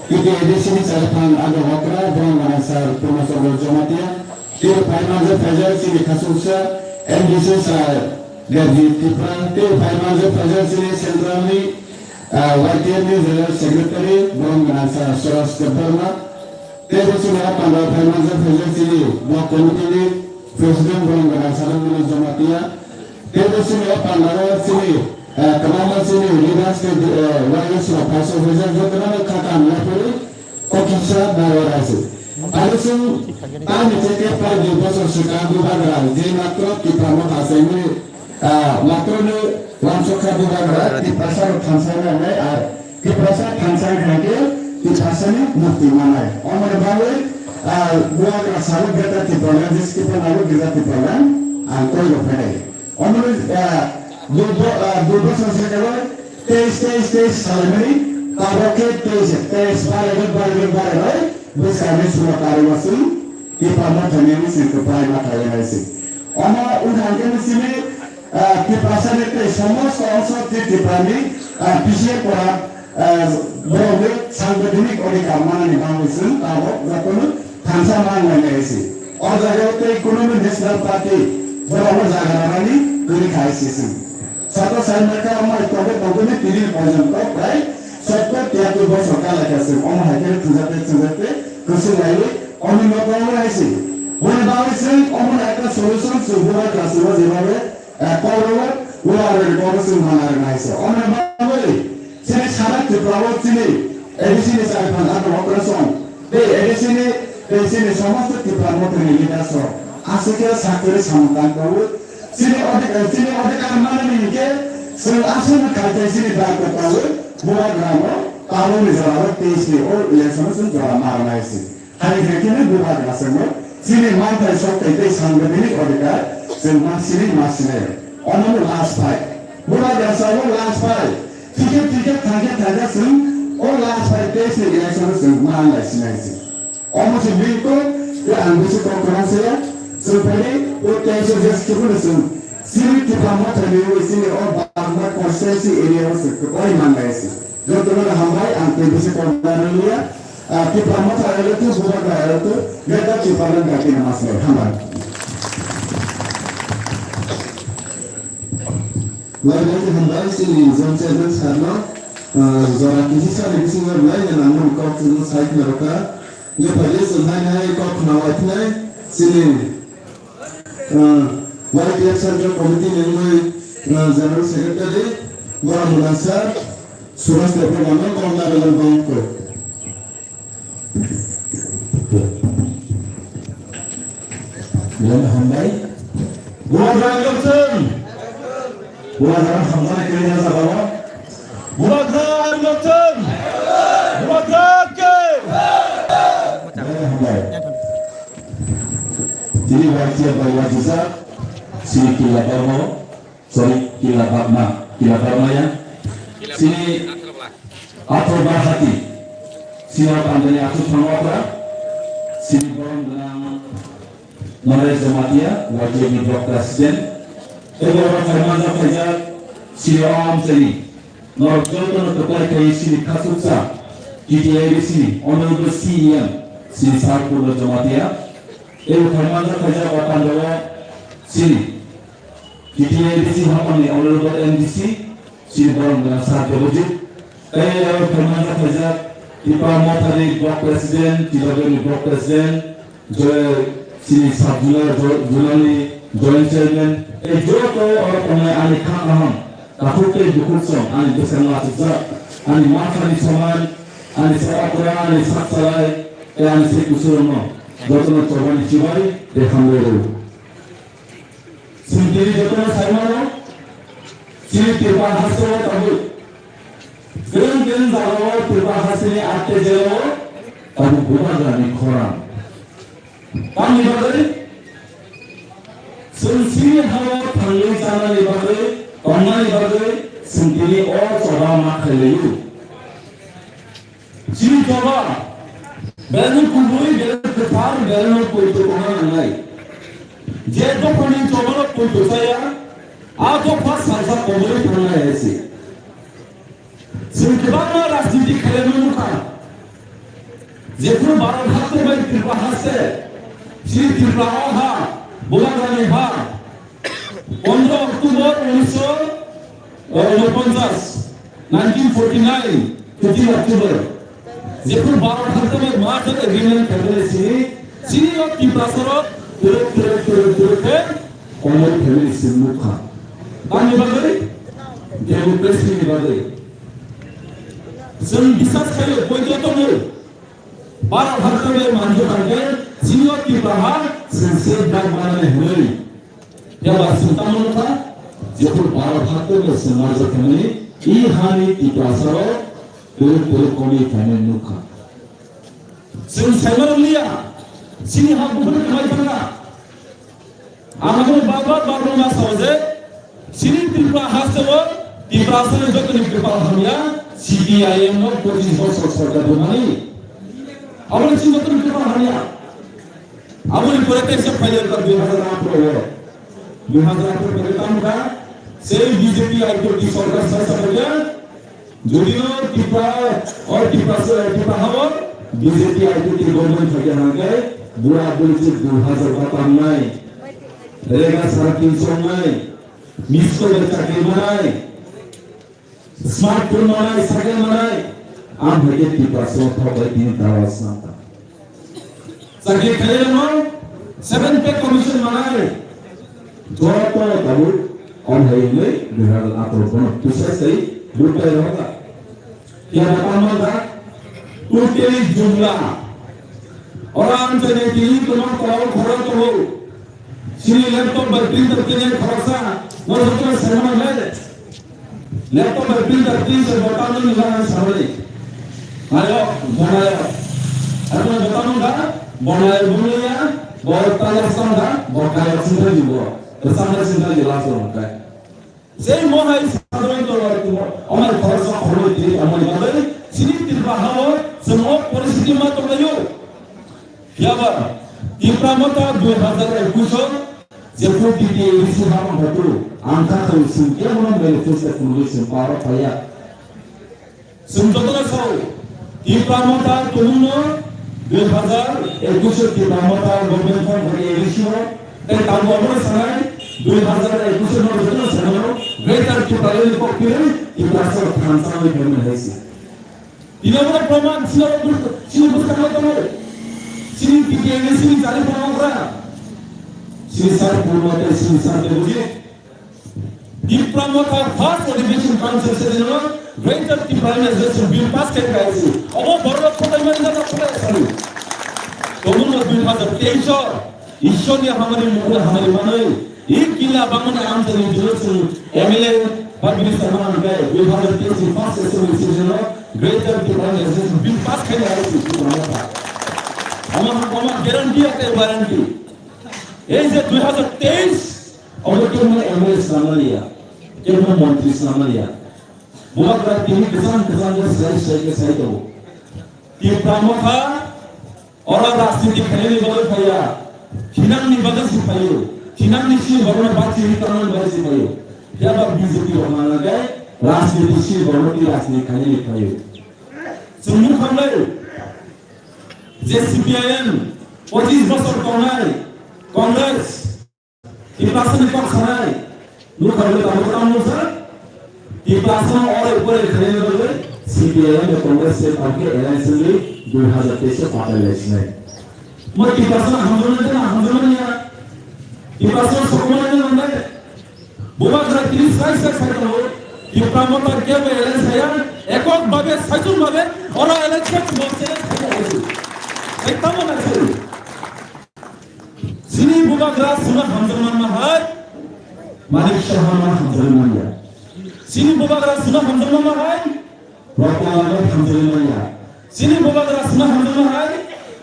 T T A D C ni chai phang Adong Okra, Borong Gana sir Purna Chandra Jamatia. Tini phai manjak phaijak chini khasuksa M D C sir Gabji Tipra. Tini phai manjak phaijak chini central ni, ah, Y T F ni General Secretary Borong Gana sir Swaraj Debbarma. Tei bo chini o panda o phai manjak phaijak chini Block Committee ni President Borong Gana sir Manoj Jamatia. Tei bo chini o panda o chini, eh, kwbangma chini leaders tei, eh, warriors rok phai sok phaijak jotono no kha kaham yaphuru kokisa narwk raisi. Aro chwng tamni theke prai dui bosor swkang bubagra je matro Tipra Motha chengwi, ah, matro ni uansukha bubagra Tiprasa rok thansa nangnai ar Tiprasa thansa wngkha khe Tiprasa ni mukti manai. Omoni bagwi, ah, bubagra salo Greater Tipraland, District Tipraland, Greater Tipraland ang koi rok phainai. Omoni, ah, dui bo-, ah, dui bosor se kebo teis, teis, teis salaimani, tabok khe teis, teis barwi, barwi, barwi, bwskangni sulo karwi wasung, Tipra Mothani ni sing kwplai ma khawi hai se. Omo wngkha hwnkhe simi, ah, Tiprasa ni tei somosto ongso Tri Tripura ni, ah, P C A kora, ah, borok ni sangbidhanik odhikar manani bagwi chwng tabok jotono thansa man lainai se. O jaga o tei Kunubi National Party borok no jaga rwnani kwrwi khai se chwng. Saka sai mai kha mai tongwi tongwi tini porjonto prai sottor tiyatur bosor kalaikha chwng. Omo hai khe thwngjak tei thwngjak tei kwchwng laiwi omo no tongwi hai se. Boni bagwi chwng omo no ekta solution chwng bubagra chwng o jebabe, eh, kok rwo, bubagra ni kok rwo chwng mana rwna hai se. Omo ni bagwi chini sara Tripura o chini A D C ni chai phang ano operation tei A D C ni, tei chini somosto Tipra Mothani leaders rok aswk khe saktori samung tang tongo. Chini odhik-, chini odhikar manani hinkhe chwng aswkno khai khai chini dayitwo pawi bubagrano tabukni jorao teis ni o election o chwng jora ma rwnai se. Hai khe khe bubagra chwngno chini manthai sokthai tei sangbidhanik odhikar chwng ma sini ma sinai. Omono last fight. Bubagra chwngno last fight. Thikhe thikhe thangkhe thangkhe chwng o last fight teis ni election o chwng ma lai sinai se. Omo se bini kok, tei ang bisi kok kwrang saya, chwng phaidi, o teis o jes kiphilwi chwng, chini Tipra Mothani wi chini o Bagma constituency area o se kwplai man lai se. Jotono hambai, ang tei bisi kok kwrang liya, ah, Tipra Motha area tu, Bubagra area tu, Greater Tipraland dati na mas lai, hambai. Lai lai hambai, chini Joint Chairman sir no, ah, jora kisi sani bisingo lai, nang mani kok chwngno sai khna rwkha. Nokphai le chwng hai hai kok khna wai phinai chini, ah, Y T F Central Committee ni wngwi, ah, General Secretary Borok Mwnang sir Subhas Debbarma no borok narwkna bangkuk. Belai hambai. Bubagra hambai. Bubagra hambai kiri na sabao. Bubagra hambai. Bubagra ke. Belai hambai. Tini Y T F bai wajijak, sini kila barmo, sorry, kila bakma, kila barmaya. Sini Athor Bahati, senior pandani aswk thangokra, sini borom gwnang Naresh Jamatia, Y T F ni block president, tei borok khaimanja khaijak, sini om chini, norok jotono kwplai khai sini khasuksa, T T A D C ni Honorable C E M, sini Sarpurno Jamatia, tei khaimanja khaijak o pandao sini, T T A D C haphangni Honorable M D C, Sri Borom Gana Sir Debojit, tei aro khaimanja khaijak Tipra Mothani Block President, Tibabani Block President, Joy Sri Sub Zonal, Jo-, Zonalni Joint Chairman, tei joto oro tongnai ani kha kaham, takhuk tei bukhuk song ani bwskango achukjak, ani mathani soman, ani sakra, ani saksalai, tei ani se kusurokno jotono chobani chibai tei hambai rw. Chwng tini jotono sai mano, chini Tripura haste o tabuk. Beleng beleng jagao Tripura hasteni atte jelo tabuk bubagrani khorang. Tamni bagwi Chwng chini hao thangwi chanani bagwi, tongnani bagwi chwng tini o choba ma khlailaio. Chini choba, belai kubui, belai kwthar, belai no poito tongna nangnai. Je dophani choba no poito chaya, a dopha salsa kobori thangnai hai se. Chwng kwbangma rajniti khlaimani nukha. Jephru Bharat haste bai Tripura haste, chini Tripura o ha, Bubagrani ha, pondro October unisho unoponchas, nineteen forty nine, fifteen October. Jephru Bharat haste bai March agreement khaimani sini, chini o Tiprasa rok turuk, turuk, turuk, turuk khe Komo family sini nukha. Tamni bagwi? Democracy ni bagwi. Chwng bisas khaio, poito tongo. Bharat haste bai manjak hwnkhe, chini o Tripura ha chwng se dak manani hwnwi. Phiya ba chwng tamo nukha, jephru Bharat haste bai chwng manjak hwnwi, i hani Tiprasa rok turuk turuk kami khainai nukha. Chwng saima rwliya, chini ha buphuru kwmai thangkha. Ang abo baba baba ma sao je, chini Tripura haste o Tiprasa ni jotoni kwpal hamya, C P I M no pochis bosor sorkar rwmani. Aboni chini jotoni kwpal hamya. Aboni pore teisa phailai ka dui hazar atharo o. Dui hazar atharo pore tamkha, sei B J P I P F T sorkar sai sa phaikha, Jodi no Tripura, o Tripura se, Tripura hao B J P I P F T government thakya hangkhe, bura buri se dui hazar bata wngnai, rega sara tinso wngnai, miss call bai chakri manai, smartphone manai, cycle manai, ang hai khe Tripura se thok bai tini dawa santa. Chakri khairokno seven pay commission manai. Joto tabuk om hai hwnwi dui hazar atharo bono twisa sai buphai rohorkha. Phiya ba tamo kha totally jumla. Oro ang chai nai tini kwbang tola o khoro tongo. Chini laptop bai printer tini khoroksa no joto sai mano le. Laptop bai printer twi se bo tamni ni bagwi samani. Nayo, bonayo. Abo bo tamo da, bonayo bumliya, bo tala sam da, bo kayo sinthai ni bo. Samna sinthai ni last one kai. Sei mo hai sadron to wa tu. Amar khoroksa khoroi twi amar bagwi, chini Tripura hao, chwng o poristhiti ma tonglaio. Phiya ba, Tipra Motha dui hazar ekush o jephru T T A A D C hapang phaikhe, ang kha thang sing khe bono manifesto khulugwi sing paro phaiya. Chwng jotono sao, Tipra Motha tumungno dui hazar ekush o Tipra Motha government form khe A D C o, tei tabuk abono sanai, dui hazar ekush o no jotono sanai, Greater Tipraland ni kok phirwi Tiprasa thansa oi phaiman hai se. Tini obo proman, chini obo bus-, chini bwskango tongo. Chini T T A A D C ni jari proman kra. Chini sir Purno tei chini sir Debojit. Tipra Motha first Adivation Council session o Greater Tipraland Association Bill pass khe kaisi. Obo borok kotai mani jata kotai sani. Tobun no dui hazar teis o Ishwar ni hamari mukuna hamari manwi. I kila bangmani amchani juro chwng M L A ba minister manang khe dui hazar teis ni first assembly session o Greater Tipraland Association bill pass khaina hai se Tipra Motha. Ama, ama guarantee ate guarantee. Ei je dui hazar teis, obo kebo M L A swnamaliya, kebo montri swnamaliya. Bubagra tini kwchang kwchang khe sai sai khe sai tongo. Tipra Motha Oro rajniti khainani bagwi phaiya, thinangni bagwi se phaio, thinangni sini borokno bachi ri tongnani bagwi se phaio. Phiya ba B J P rok nang nang khe rajniti sini borokno twi rajniti khainani phaio. Chwng nukha le je C P I M pochis bosor tongnai Congress, Tiprasani kok sanai, nukha le tamo tamo sa. Tiprasano ore pore khaina bagwi C P I M bai Congress se party alliance ni dui hazar teis o patai lai sinai. Mo Tiprasano hamjamani na hamjamani ya. Tiprasano sokomani na nandai. Bubagra tini sai sai sai tamo. Tipra Motha kebo alliance saya, ekok babe, saichung babe, ora alliance ke mo se sai sai. Sai tamo na sai. Chini bubagra suna hamjakma ma hai, Manik Saha ma hamjakma manya. Chini bubagra suna hamjakma ma hai, Ratan Tata hamjakma manya. Chini bubagra suna hamjakma hai,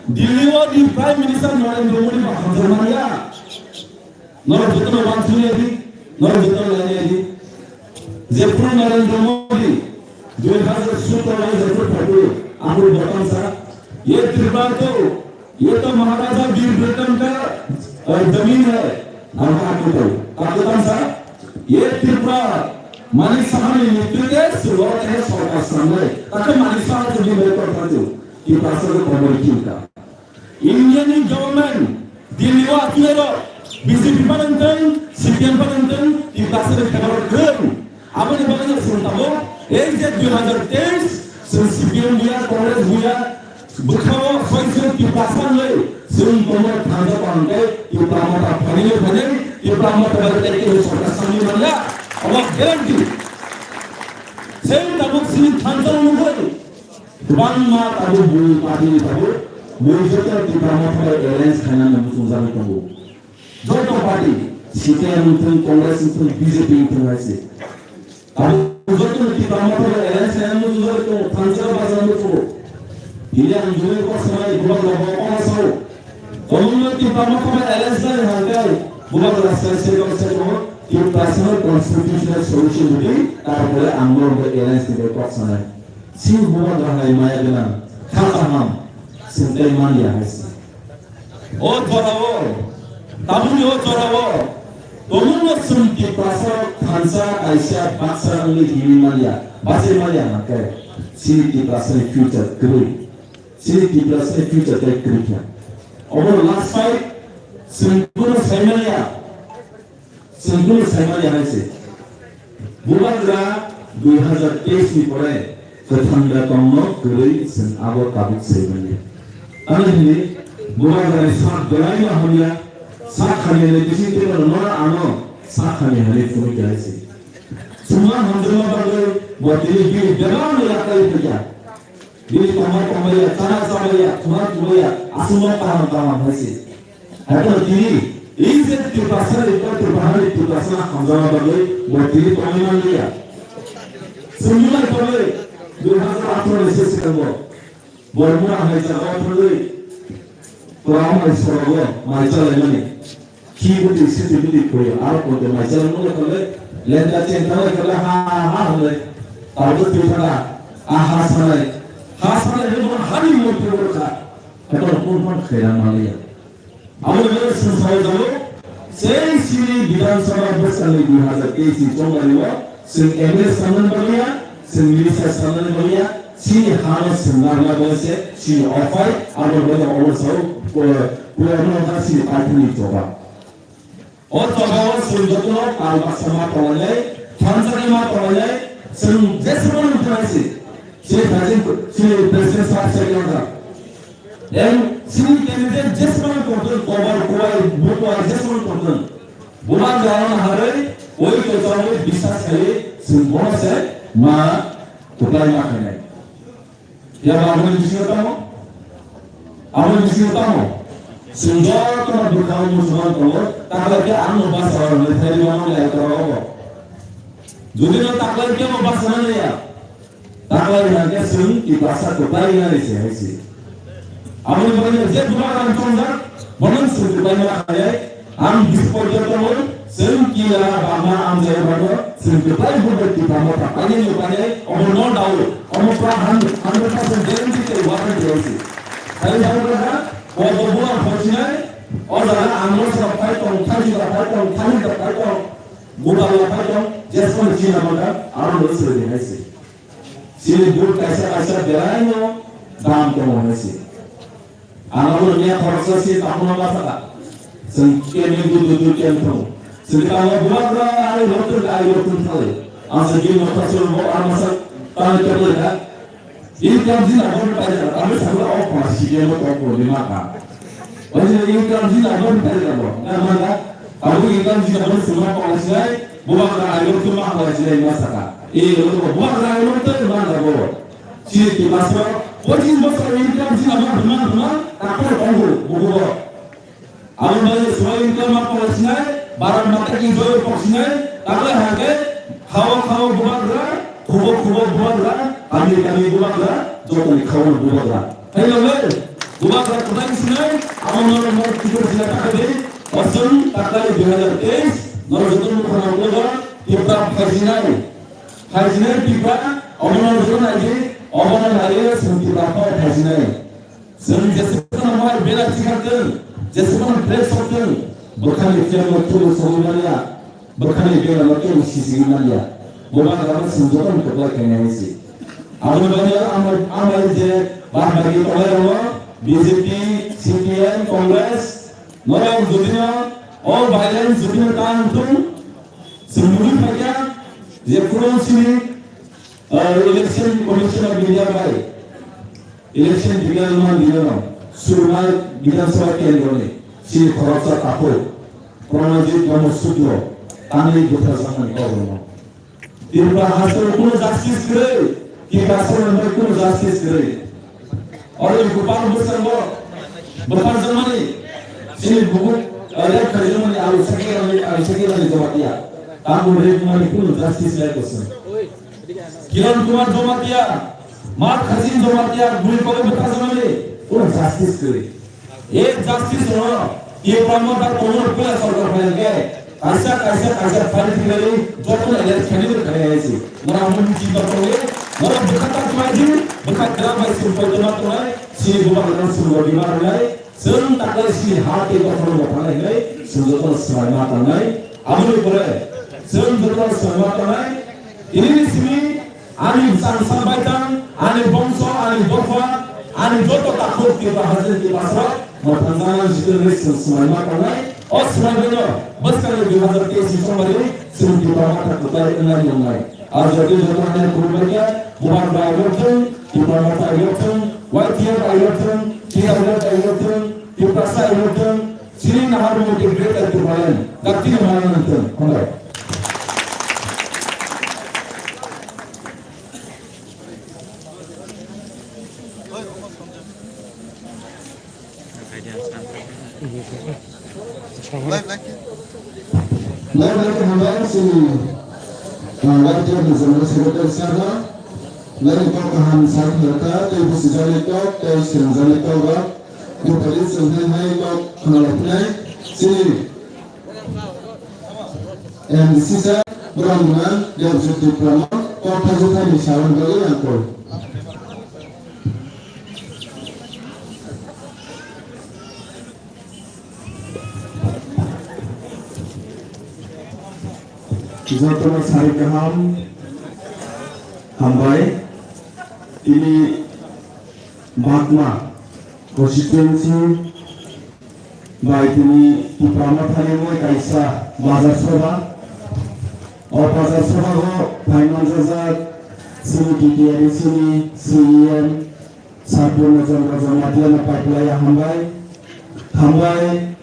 Delhi o ni Prime Minister Narendra Modi ma hamjakma manya. Norok jotono wansuknai di, norok jotono lainai di. Jephuru Narendra Modi dui hazar sotoro jephuru phaiphuru, aphuru bo tangsa, "Ye Tripura to, ye to Maharaja Bir Bikram ka, eh, zameen hai." Abo aphuru to, abo tangsa, "Ye Tripura, Manik Saha ni netritve suruat hai sorkar samle." Ake Manik Saha to bin bhai kotha to, Tiprasa ko komor kinta. India ni government, Delhi o achuknairok, B J P phano wngthung, C P M phano wngthung, Tiprasa ni khebaro kwrwng. Aboni bagwi no chwng tabuk, ei je dui hazar teis, chwng C P M buya, Congress buya, bwkhao soichwng Tiprasa wngwi, chwng bono thansa tongkhe, Tipra Motha phainai phainai, Tipra Motha bai tei kebo sorkar samwi manya, obo guarantee. Chwng tabuk chini thansa nugwi, Kwbangma tabuk bui party ni tabuk bui joto Tipra Motha bai alliance khainani muchungjagwi tongo. Joto party, C P M wngthung, Congress wngthung, B J P wngthung hai se. Tabuk joto no Tipra Motha bai alliance khainani muchungjagwi tongo, thansa bajra muchungo. Tini ang juni kok samani bubagra bo kok sao. Kwbangma Tipra Motha bai alliance khainani hangkai bubagra sai sai kok sai tongo. Tiprasa constitutional solution rwdi, tarpore ang norok bai alliance ni bai kok sanai. Chini bubagra hai maya gwnang, kha kaham, chwng tei man ya hai se. O jorao, tabukni o jorao, tongmungno chwng Tiprasa thansa kaisa baksa wngwi himwi man ya, bachai man ya hwnkhe, chini Tiprasani future kwrwi, chini Tiprasani future tei kwrwi kha. Obono last fight, chwng bono sai man ya. Chwng kunu saimani hai se. Bubagra dui hazar teis ni pore kwthang da tongno kwrwi chwng abo tabuk saimani. Tamni hwnwi bubagrani sak belaino hamya, sak hamyani bising twibo nono ano sak hamya hwnwi phunukya hai se. Chwngno hamjakma bagwi bo tini bini bebakno yakarwi phaikha. Bini tongma tongmaya, chana chamaya, thuma thumaya, aswkno kaham kaham hai se. Haikhe tini, ei je Tiprasa ni, Tiprasa ni, Tiprasa hamjakma bagwi bo tini tongwi manliya. Chwngno nai tongwi, dui hazar atharo ni se swkango, Bormura hai jagao thangwi, Kwrwng hai sorogo mai chalaimani. Khi bwtwi siti bwtwi koi aro konte mai chala nukla kale lenda chen tala kale ha ha ha hwnwi. Tabuk twi thana a ha sanai. Ha sanai hwnwi bono hani murti borokha. Hato kun phano khairang manliya. Abo le sung sao jalo. Sei sini Bidhan Sabha bwskanni dui hazar teis ni chongmani o sing M L A sanani bagya, sing minister sanani bagya, sini hano sing narna bagya se sini ofai abo le obo sao. Pura no ha sini party ni choba. O toga o chwng jotono pal baksa ma tonglainai, thansa khe ma tonglainai, chwng jeswk mano wngthang hai se. Chini thajin, chini president sir se wngkha. Em, chini candidate jeswk mano tongthwng, kobar, kuwai, bukwai jeswk mano tongthwng. Buma jawano harwi, oi to chongwi bisas khaiwi, chwng bono se ma kwplai ma khainai. Ya, aboni bisingo tamo? Aboni bisingo tamo? Chwng jotono bwkhao muchungma tongo, taklai khe ang no basa rwna thai rwma nang lai karo obo. Jodi no taklai khe no basa nang ya, taklai hwnkhe chwng Tiprasa kwplai nani se hai se. Aboni bagwi je buma rang tongjak, bono chwng kwplai ma khainai, Ang bispor joto mung, chwng kila bama amjai rwbago, chwng kwplai bubai Tipra Motha painani painai, omo no doubt, omo pura hundred percent guarantee tei warranty rwsi. Tei jabo kaha, kobo bubar khorchinai, o jaga ang no sora phai tong, thaji da phai tong, thaji da phai tong, bubar la phai tong, jesmani china mangka, aro no sori hai si. Chini vote kaisa kaisa belaino dam tongo hai si. Ang abo niya khoroksa si takhuna ma saka. Chwng kemi du du du kemi tongo. Chwng tamo bubagra ai lotu ai lotu thale. Ang sa gil nokha chwng bo ang masa tang kemi ka. Income jin abo ni pai ka. Abo sa o pa si kemi to ko ni ma ka. Wajin income jin abo ni pai ka bo. Na ma ka. Abo income jin abo ni suma pa si ai. Bubagra ai lotu ma pa si ai ma saka. E lotu bubagra ai lotu ma ka bo. Chini Tiprasa, pochin bosor income chini ma buma buma, takoi tongo, bubugo. Abo bai soi income ma poksinai, barat mata ki joy poksinai, takoi hake, khao khao bubagra, khubo khubo bubagra, kami kami bubagra, jotoni khao bubagra. Hai lo le, bubagra kutai sinai, abo noro mor tikur sila takoi de, Aswng taklai dui hazar teis, norok joto nukha nang logo, Tipra phaijinai. Phaijinai Tipra, obono joto naidi, obono naiwi chwng Tipra kok phaijinai. Chwng jeswkano mai bera chikhartwng, jeswkano flex soktwng, bwkhani phiyangno kebo chongwi manya, bwkhani berano kebo sisingwi manya. Bo bagrano chwng jotono kwplai khainai se. Aboni bagwi ang, ang bai je bad bagi tongnai rokno B J P, C P I M, Congress, norok jotino o violence jotino ta wngthung, chwng nugwi phaikha je phuru chini, ah, Election Commission of India bai election declare wngma dinano Surma Bidhan Sabha kendroni chini khoroksa takhuk Pranajit Brahma Sutro tamni bwtharjakmani kokrwno. Tripura hasteo kuno justice kwrwi, Tiprasa hwnwi kuno justice kwrwi. Oro ni kupar bwskango bwtharjakmani chini bubu, eh, rape khaijakmani Alu Sakirani, Alu Sakirani Jamatia. Tamni rape wngmani kuno justice lai kwswng. Kiran Kumar Jamatia, Mat Khasin Jamatia, bui kole bwtharjakmani kuno justice kwrwi. E justice no, e pramota kono pula sorkar phaiyangkhe, kaisa, kaisa, kaisa file khlainai, jotono arrest khlainai khlainai se. Mora muni chinta tongo, mora bwkha ta tongnaidi, bwkha gra bai se poito ma tongnai, sini bubagra sini rodi ma rwnai, chwng taklai sini ha tei dophano bo thangnai hinwi, chwng jotono swmai ma tongnai. Aboni pore, chwng jotono swmai ma tongnai, tinini simi, Ani bwsangsa baitang, ani bongso, ani dopha, ani joto takhuk Tripura hasteni Tiprasarok mwthangjaknai jikirwi chwng swmaima tongnai. O swmaibaino bwskangni dui hazar teis ni songmari chwng Tipra Motha kwplai wngnani wngnai. Ar jotoi joto ani khulumbaikha, Bubagra ailokthwng, Tipra Motha ailokthwng, Y T F ailokthwng, T W F ailokthwng, Tiprasa ailokthwng, chini naharmung tei Greater Tipraland daktino mana nangthwng. Hambai. Lai lai khe hambai chini, ah, lai khe ni general secretary sir no. Lai kok kaham sa khe ta tei busi jani kok tei seng jani kok ba. Bupali chwng hai hai kok khna lai phinai chini M D C sir, borok wngkha Debjyoti Pramod, kok thaijakthai ni sal wngwi ang koi. Jotono sari kaham, hambai. Tini Bakma constituency bai tini Tipra Mothani moi kaisa bazar sobha. O bazar sobha o phai manjajak chini T T R A C ni C E M Saturno Chandra Jamatia no paiklaiya hambai. Hambai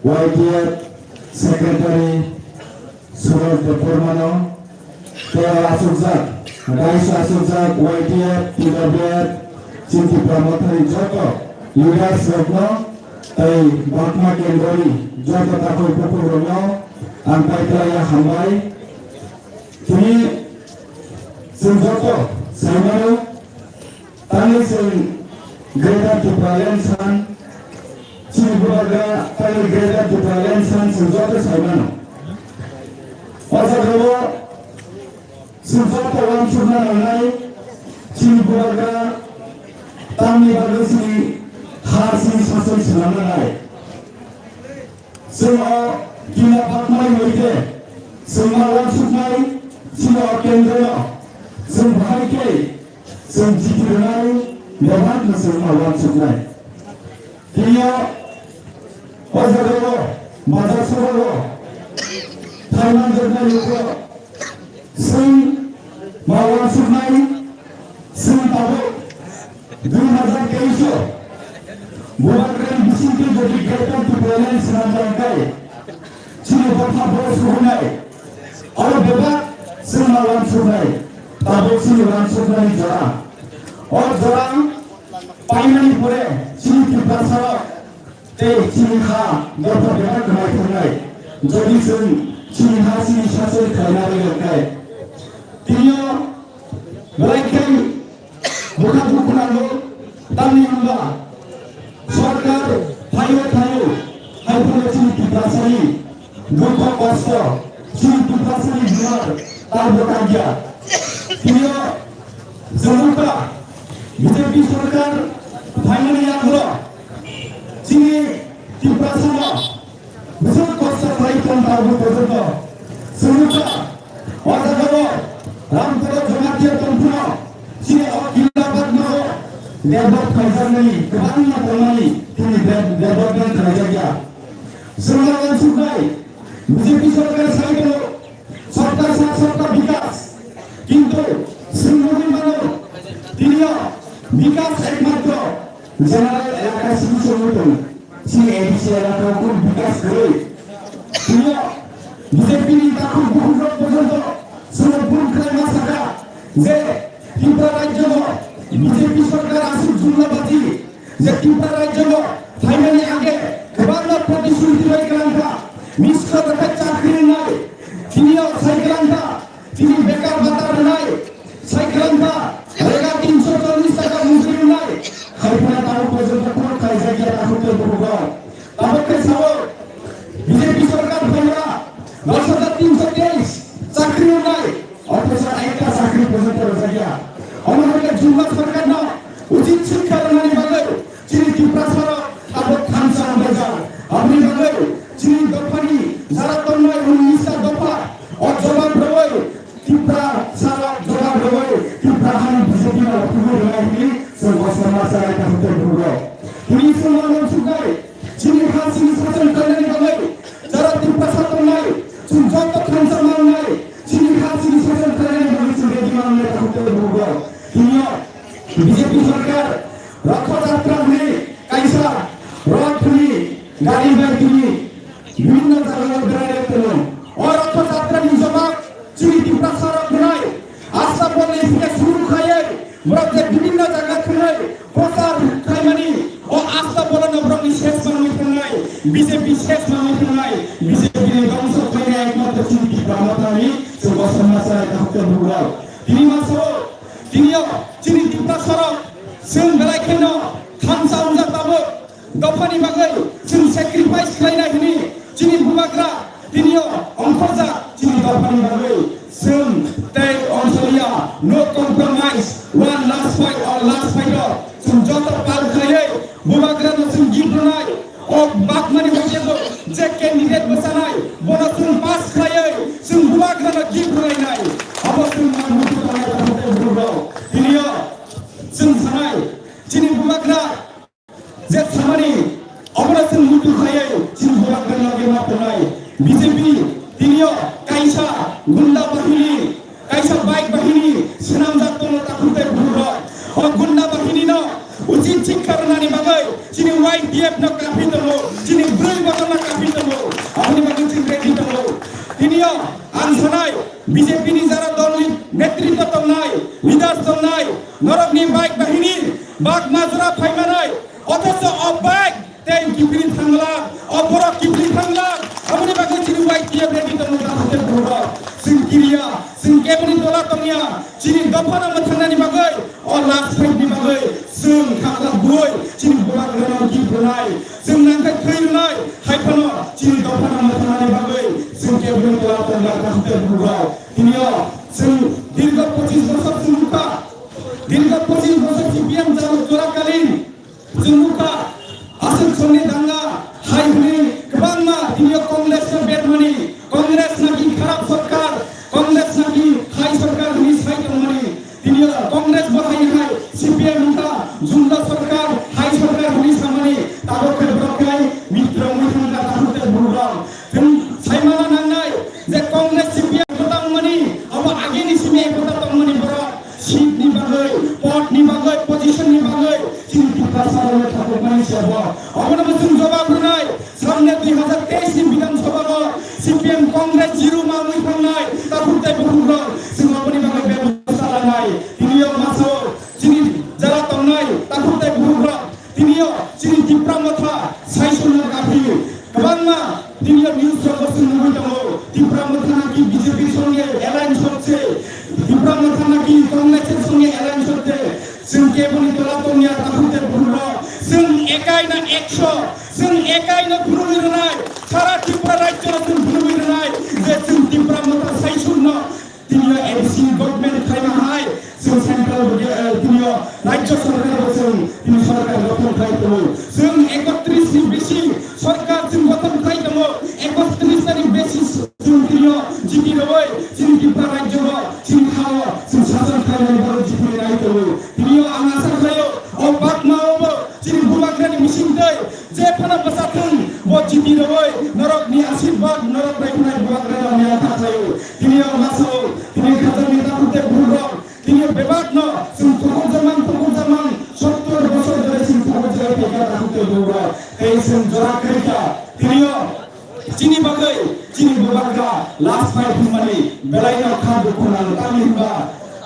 Y T F secretary Suraj Debbarmano, tei aswkjak, dais aswkjak Y T F, T W F, chini Tipra Mothani joto leaders rokno tei Bakma kendroni joto takhuk bukhuk rokno ang paiklaiya hambai. Tini chwng joto saimano, Tamni chwng Greater Tipraland san, chini bubagra tamni Greater Tipraland san chwng joto sai mano. O jagao chwng joto uansukna nangnai, chini bubagra tamni bagwi chini ha chini sasoi swnamna nai. Chwng o kila bakmai hoi khe, chwng ma uansuknai, chini o kendro no, chwng bahai khe, chwng chiti rwnai, bebak no chwng ma uansuknai. Tini o, o jaga o, bazar sohor o, thai manjaknai lukurok, Chwng ma uansuknai, chwng tabuk dui hazar teis o Bubagrani bisingtwi jodi Greater Tipraland swnamjak khe, chini bwkha bo suhunai. Oro bebak chwng ma uansuknai, tabuk chini uansuknani jora. O jora painani pore chini Tiprasarok tei chini ha dopha bebak kwmai thangkhe, jodi chwng chini ha chini sasoi khlaina rwngkhe, tini o belai khe bwkha dukhu nango, tamni hwnba sorkar phaio phaio hai phano chini Tiprasani dukho kosto, chini Tiprasani jumar, tabo kagya. Tiniyo chwng wngkha B J P sorkar phainani yagulo chini Tiprasano bwswk kosto khlai tong tabo porjonto chwng wngkha. O jagao Ramtoro Jamatia tongphano chini o Khilabad no develop khaijaknai kwbangma tongmani chini de-, development khaijakya. Chwng uansuknai B J P sorkar sai tongo, sabka saath sabka vikas. Kintu chwng nugwi mano, tiniyo vikas ekmatro general elaka simi chwngwi tongo. Chini A D C elaka o kunu vikas kwrwi. Tiniyo B J P ni takhuk bukhukrok porjonto chwngno phone khlai ma sakha je Tripura rajyo o B J P sorkar aswk jumlabaji je Tripura rajyo o phaimani age kwbangma protishruti bai kwlangkha, miskha dakha chakri rwnai, tiniyo sai kwlangkha, tini bekar bata rwnai, sai kwlangkha, rega tinsho chollish taka mujuri rwnai, hai phano tamo porjonto khuluk khaijakya takhuk tei bukhuk rok. Tabuk khe sao, B J P sorkar phaima dos hajar tinsho teis chakri rwnai, othocho ekta chakri porjonto rwjakya. Omo hai khe Jumma sorkarno uchit sikha rwnani bagwi chini Tiprasarok tabuk thansa hamlaijak. Aboni bagwi chini dophani jara tongnai unnish ta dopha o jobab rwui Tiprasarok jora rwui Tipra hani B J P no phuru rwnai hwnwi chwng kosom ma chai ta hwnkhe phuru rw. Hwnwi chwng uansuknai, chini ha chini sachal khlainani bagwi jora Tiprasa tongnai, chwng joto thansa mangnai, chini ha chini sachal khlainani bagwi chwng ready mangnai ta hwnkhe phuru rw. Hwnwi B J P sorkar Ratha Jatra hwnwi kaisa rot hwnwi gari bai tini bibhinno jagao berai tongo. O Ratha Jatra ni jobab chini Tiprasa rok hwnai asta bolni thike suru khaiwi borok je bibhinno jaga thwnwi prochar khlaimani o asta bolno borokni ses manwi thangnai, B J P ses manwi thangnai, B J P ni dongso khlainai ekmatro chini Tipra Motha hwnwi chwng kosom ma chai ta hwnkhe phuru rw. Tini ma sao, tiniyo chini Tiprasa rok chwng belai kheno thansa wngjak tabuk. Dophani bagwi chwng sacrifice khlainai hwnwi chini bubagra tiniyo ongkhorjak chini dophani bagwi. Chwng tei ongkhorya, no compromise, one last fight or last fight o chwng joto pal khlaiwi bubagrano chwng gift rwnai. O bagmani hoitebo je candidate bwchanai bono chwng pass khlaiwi chwng bubagrano gift rwlainai. Abo chwng muitu tongnai tongthai bwrwirok. Tiniyo chwng sanai chini bubagra je samani obono chwng muitu khlaiwi chini bubagra loge ma tongnai B J P tiniyo kaisa gunda bahini, kaisa bike bahini swnamjak tongo takhuk tei bukhuk rok. O gunda bahini no uchit sikha rwnani bagwi chini Y T F no kaphi tongo, chini bwrwi bodol no kaphi tongo, aboni bagwi chwng ready tongo. Tiniyo ang sanai B J P ni jara dol ni netritwa tongnai, leaders tongnai, norok ni bike bahini bak majra phaimanai. Othocho o bike tei kiphilwi thangla, o borok kiphilwi thangla, aboni bagwi chini Y T F ready tongo, takhuk tei bukhuk rok. Chwng kiriya, chwng keboni tola tongya, chini dophano mwthangnani bagwi, o last fight ni bagwi chwng khakla bui, chini bubagrano gift rwnai, chwng nangkhe thwi rwnai, hai phano chini dophano mwthangnani bagwi chwng keboni tola tongla, takhuk tei bukhuk rok. Tiniyo chwng dirgho pochis bosor chwng nukha, dirgho pochis bosor C P M chalo chorakalin. Chwng nukha, aswk songni danga hai hwnwi kwbangma tiniyo Congress no bermani, Congress naki kharap sorkar, Congress naki hai sorkar hwnwi sai tongmani. Tiniyo Congress bo hai hai C P M wngkha, jumda sorkar, hai sorkar hwnwi samani, tabok khe borok khe mitra wngwi thangkha takhuk tei bukhuk rok. Chwng saimana nangnai je Congress C P M kwtal wngmani, abo agini simi ekota tongmani borok. Seat ni bagwi, pod ni bagwi, position ni bagwi chini Tiprasa rok thangkukmani se bo. Obono bo chwng jawab rwnai. Samne dui hazar teis ni Bidhan Sabha o C P M Congress zero ma wngwi thangnai takhuk tei bukhuk rok chwng oboni bagwi bebosta lanai. Tiniyo masao chini jara tongnai takhuk tei bukhuk rok. Tiniyo chini Tipra Motha saisonno kaphi kwbangma tiniyo news rogo chwng nugwi tongo. Tipra Motha naki B J P songe alliance hokse, Tipra Motha naki Congress songe alliance hokse. Chwng keboni tola tongya takhuk tei bukhuk rok. Chwng ekai na ekso, chwng ekai no phurugwi rwnai. Sara Tripura rajyo no chwng phunugwi rwnai je chwng Tipra Motha saisukno tiniyo A D C government khlaima hai chwng central bo, eh, tiniyo rajyo sarkar bo chwng tini sarkar gothon khlai tongo. Chwng ekotris ni bisi sarkar chwng gothon khlai tongo. Ekotris ni bisi chwng tiniyo jiti rwui chini Tripura rajyo bo chini hao chwng sason khlainani bagwi jiti rwnai tongo. Tiniyo ang asa khlaio o bakma obo chini bubagrani bisingtwi je phano bwsa thung, bo chiti rwui norokni asirwad, norok bai khwnai bubagrano maya kha khlaio. Tini o masao, tini khajani takhuk tei bukhuk rok, tini o bebakno chwng tukhukjakmang, tukhukjakmang, sottor bosor dhori chwng tukhukjagwi tongkha takhuk tei bukhuk rok. Tei chwng jora kwrwi kha. Tini o chini bagwi, chini bubagra last fight hwnmani belaino kha dukhu nango. Tamni hwnba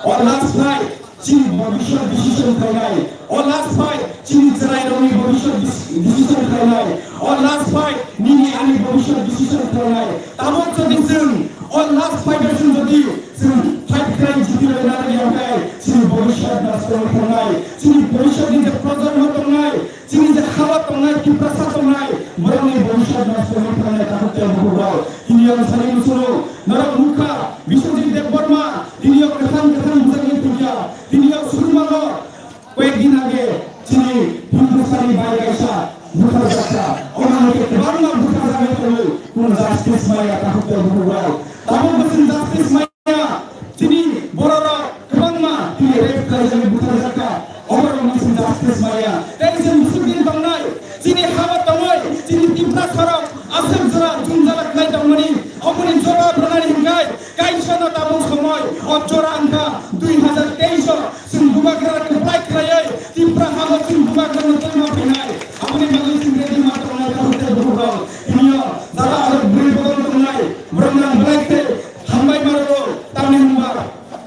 o last fight chini bhobishyot decision khlainai, o last fight chini chwrairokni bhobishyot dis-, decision khlainai, o last fight nini ani bhobishyot decision khlainai. Tabuk jodi chwng o last fight o chwng jodi chwng fight khlai jiti rwna rwya hwnkhe chini bhobishyot nosto wngwi thangnai, chini bhobishyotni je projonmo tongnai, chini je haba tongnai, Tiprasa tongnai, borokni bhobishyot nosto wngwi thangnai takhuk tei bukhuk rok. Tini ang sani muchungo norok nukha, Biswajit Debbarma, tini o kwthang kwthang bujagwi thwikya, tini o Surma rok, koyek din age chini Hindustani bai kaisa butharjakha, omo hai khe kwbangma butharjagwi tongo, kuno justice maya takhuk tei bukhuk rok. Tabuk bo chwng justice maya. Chini bororok kwbangma tini rape khlaijagwi butharjakha, oborokno chwng justice maya. Tei chwng bisingtwi tongnai, chini haba tongwi, chini Tiprasarok aswk jora jwngjala khlai tongmani, oboni jobab rwnani hwnkhe kaisano tabuk somoi o jora wngkha dui hazar teis o chwng bubagra kwplai khlaiwi Tipra hago chwng bubagrano tongma phinai. Aboni bagwi chwng ready ma tongnai takhuk tei bukhuk rok. Tini o jara arok bwrwi bodol tongnai, borok nang belai khe Hambai ma rwgo, tamni hwnba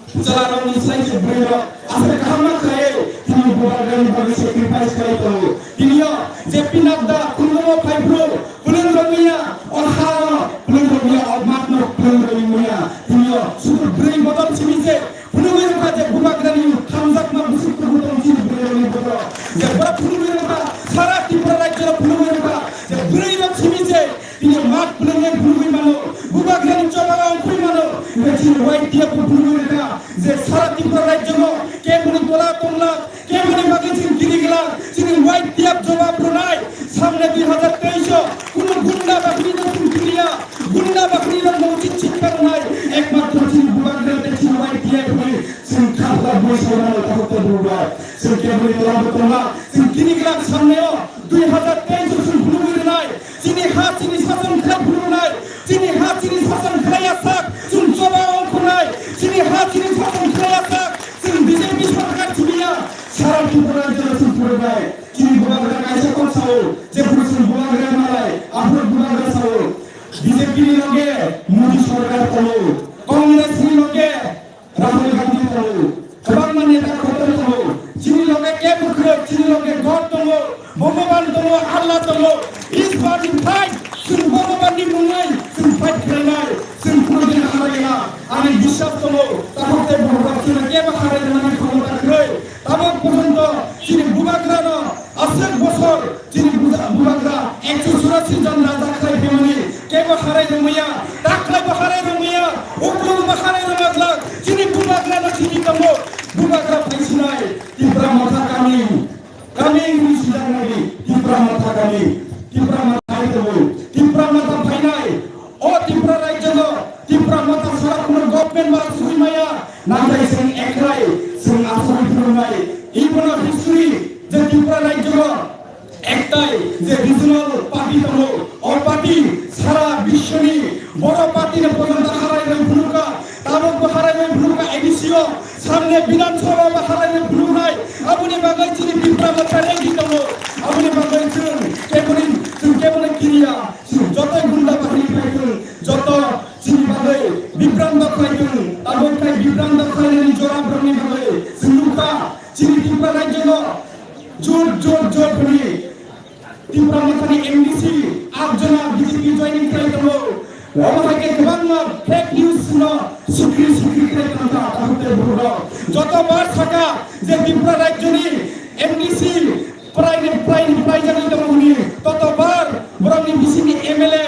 chwlarokni slai se bwrwirok aswk kaham ma khlaiwi tini bubagrani bagwi sacrifice khlai tongo. Tini o je P Nadda khulgumo phai phuru phlwng rwngya, o ha-o phlwng rwngya, o matno phlwng rwngya. Tini o sudu bwrwi bodol simi se phunugwi rwkha je bubagrani hamjakma bwswk tubu tong chini bwrwirokni bodol. Je borok phunugwi rwkha, sara Tripura rajyo phunugwi rwkha je bwrwirok simi se Tini mat phlwngnai phunugwi mano, bubagrani choba ongkhoi mano, hwnkhe chini Y T F bo phunugwi rwkha je sara Tripura rajyono keboni tola tongla, keboni bagwi chini kiri glak, chini Y T F jobab rwnai. Samne dui hazar teis o kuno gunda bahini no chwng kiriya, gunda bahini no mouchit chikka rwnai, ekmatro chini bubagra tei chini Y T F ni chwng khapla bui saimano takhuk tei bubagra. Chwng keboni tola bo tongla, chwng kiri glak samne o dui hazar teis o chwng phunugwi rwnai. Chini ha chini sason khlai phunuknai, chini ha chini sason khlaiya sak chwng choba ongkhornai, chini ha chini sason khlaiya sak chwng B J P sorkar chiniya, sara Tripura rajyo chwng phunuknai. Chini bubagra kaisa kok sao, jephuru chwng bubagra malai, aphuru bubagra sao, B J P ni loge Modi sorkar tongo, Congress ni loge Rahul Gandhi tongo, kwbangma neta kotor tongo, chini loge kebo kwrwi, chini loge God tongo, Bhogoban tongo, Allah tongo, Ishwar ni fight, chwng Bhogoban ni mungwi chwng fight khlainai, chwng kunodin haraiya, ani biswas tongo, takhuk tei Bhogoban chwngno kebo harai rwnani khomota kwrwi, tabok porjonto chini bubagrano aswk bosor Chini buja-, bubagra ekso churasi jon raja khlai phaimani, kebo harai rwmaya, taklaibo harai rwmaya, ukulungbo harai rwmaglak, chini bubagrano simi tongo, bubagra phaisinai, Tipra Motha coming, coming hwnwi swijak nai, Tipra Motha coming, Tipra Motha hai tongo, Tipra Motha phainai, o Tipra rajyono, Tipra Motha sara kuno government ba sugwi maya, nathai chwng ekrai, chwng asugwi phunuknai, ibono history, je Tipra rajyono, Ektai je regional party tongo, o party sara biswni boro party ni porjonto harai rwi phunukha, tabok bo harai rwi phunukha A D C o, samne Bidhan Sabha bo harai rwi phunuknai, aboni bagwi chini Tipra Motha ready tongo, aboni bagwi chwng keboni, chwng keboni kiriya, chwng joto gunda bahini phai thung, joto chini bagwi bibranto khlai thung, tabok khai bibranto khlainani jora borokni bagwi chwng nukha, chini Tipra rajyono jot, jot, jot hwnwi Tipra Mothani M D C aat jona B J P joining khlai tongo. Omo hai khe kwbangma fake news no sikri sikri khlai tongkha takhuk tei bukhuk rok. Joto bar sakha je Tripura rajyoni M D C prai ni, prai ni, prai jagwi tongo hwnwi, toto bar borokni bisingni M L A,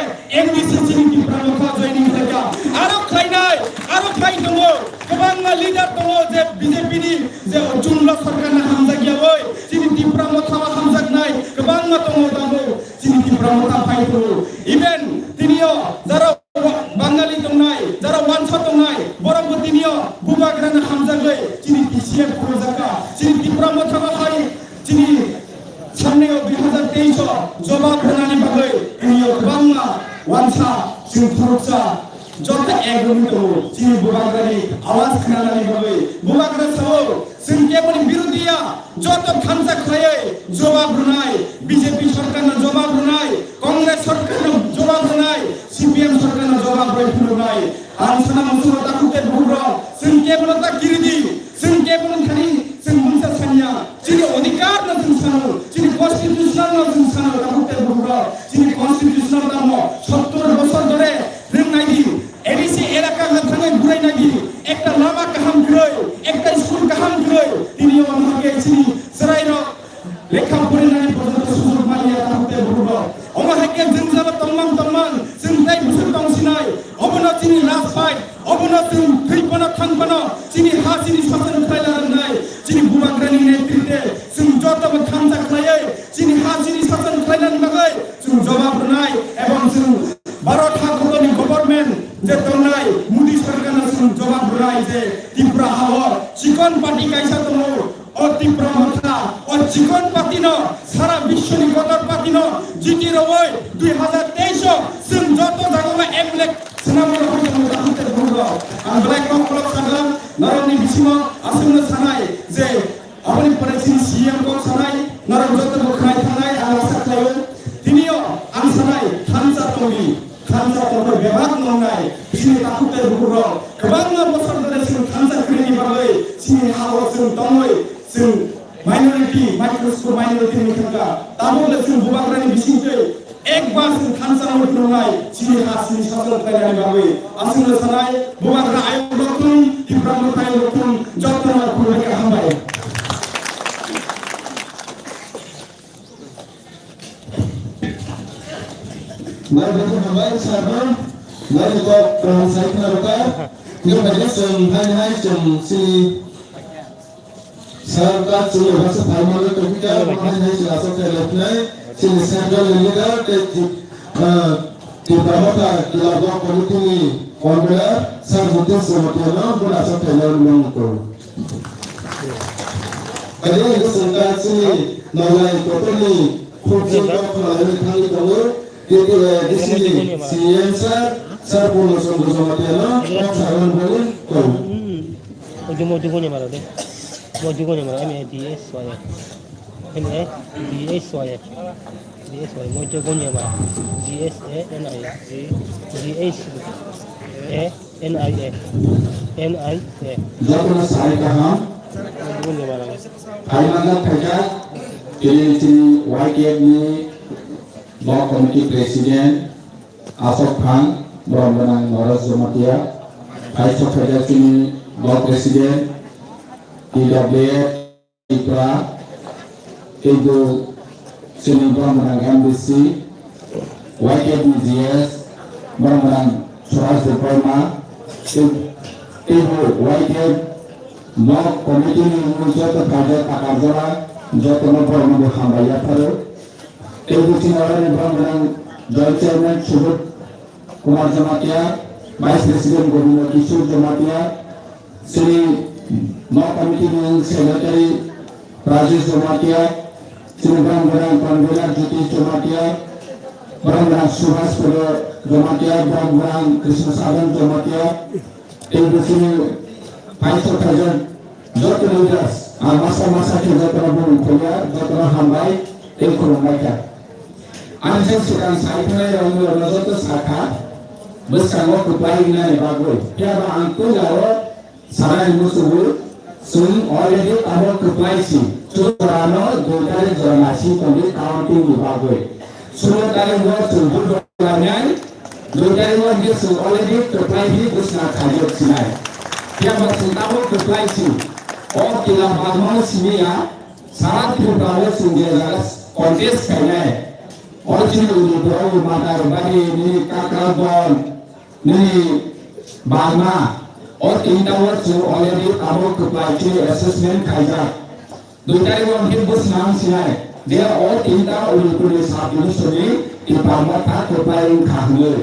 Rojaka, chini Tipra Motha bahai, chini samneo dui hazar teis o jobab rwnani bagwi tini o kwbangma wansa chwng khoroksa joto ek wngwi tongo. Chini Bubagrani awaz khwnanani bagwi Bubagra sao chwng keboni birodhiya, joto thansa khlaiwi jobab rwnai, B J P sorkarno jobab rwnai, Congress sorkarno jobab rwnai, C P M sorkarno jobab rwi phunuknai. Ang sana muchungo takhuk tei bukhuk rok, chwng kebono ta kiridi, chwng kebono thani chwng mungsa sanya, chini odhikar no chwng sano, chini constitutional no chwng sano, takhuk tei bukhuk rok, chini constitutional tamo sottor bosor dhore rwngnai di, A D C elaka ha thangwi gurai nai di, ekta lama kaham kwrwi, ekta school kaham kwrwi, tini omo hake chini chwrai rok lekha porinani porjonto sujog manya takhuk tei bukhuk rok. Omo hai khe jwngjalo tongmang tongmang chwng tei bwswk tongsinai. Obono chini last fight, obono chwng thwi phano thang phano chini ha chini sason khlai la rwnai. Chini Bubagrani netrite chwng jotobo thansa khlaiwi chini ha chini sason khlainani bagwi chwng jobab rwnai ebong chwng Bharat hakhorni government je tongnai Modi sorkarno chwng jobab rwnai je Tripura hao chikon party kaisa tongo. O Tipra Motha, o chikon party no, sara biswni kotor party no, jiti rwoi dui hazar teis o, chwng joto jaga o M L A swnamwi rw hwnwi tamo dakhuk tei bukhuk rok. Ang belai kok kolok sakha, norokni bisingo aswkno sanai je, aboni pore chini C M kok sanai, norok joto bo khwnai thangnai, ang asa khlaio. Tini o ang sanai, thansa tongdi. Thansa tongwi bebak nongnai chini takhuk tei bukhuk rok kwbangma bosor dhore chwng thansa kwrwini bagwi chini ha-o chwng tongwi chwng minority, microscope minority ni thangkha. Tabuk le chwng Bubagrani bisingtwi ekbar chwng thansa wngwi phunuknai chini ha chini sason khlainani bagwi. Aswkno sanai Bubagra ayuk rok thung, Tipra Motha ayuk rok thung, jotono khulumkha, hambai. Nai joto hambai sabo, nai joto kwrwng sai khna rwkha. Nokha je chwng hai hai chwng chini sir ka chwng eba se phaimani tongkha, hai hai chwng aswk khe lepnai chini central leader tei, ah, Tipra Motha Kila Block Committee ni convener Sir Jitesh Jamatia no bwla aswk khe lepnai tong. Kaitor ni bwswng ta chini nonglai kotorni khukchangno khwlaimani thangwi tongo, T T A D C ni C M sir, Sir Purno Chandra Jamatia no kok saimani bagwi tongo. Ojo mo jugo ni maro de. Mo jugo ni maro, M A D S Y F. M A D S Y F. D S Y, Moityo Gonyama, G S A N I A, G H A N I A, N I A. Jotono sai kaham. Moityo Gonyama rang. Phaimani phaikha, tini chini Y K F ni Block Committee President Ashok Phan, borok gwnang Naresh Jamatia, phai sok phaikha chini Block President, T W F, Tripura, teibo chini borok gwnang M D C, Y K B G S, borok gwnang Suraj Debbarma, tei-, teibo Y K B Block Committee ni wngwi joto phaijak Takarjala, jotono borokno bo hambai yapharo. Teibo chini oroni borok gwnang Joint Chairman Subodh Kumar Jamatia, Vice President Govinda Kishore Jamatia, chini Block Committee ni Secretary Rajesh Jamatia, chini borok gwnang Convener Jyotish Jamatia, borok gwnang Subhas Polo Jamatia, borok gwnang Krishna Sadhan Jamatia, tei bo chini phai sok phaijak joto leaders, ang masa masa khe jotono bumung khoya, jotono hambai tei khulumbai kha. Ang je swkang sai thangnai rokni rokno joto sakha, bwskango kwplai wngnani bagwi. Phiya ba ang puila o sanani muchungo, chwng already tabuk kwplai si. Chwng jorano dui tarik jora naising tongdi counting ni bagwi. Sulo tarik o chwng vote lainai, dui tarik o hwnkhe chwng already kwplai hi bwsna khaijak sinai. Phiya ba chwng tabuk kwplai si. O kila bagmano simi ya, sara Tripura o chwng je jaga contest khainai. O chini uni borok ni mata rwbani nini kakra don, nini bagma. O tinta o chwng already tabuk kwplai chini assessment khaijak. Dui tarik o hwnkhe bwswng ang sinai, je o tinta Ulipuri sub division ni Tipra Motha kwplai wngkha hwnwi.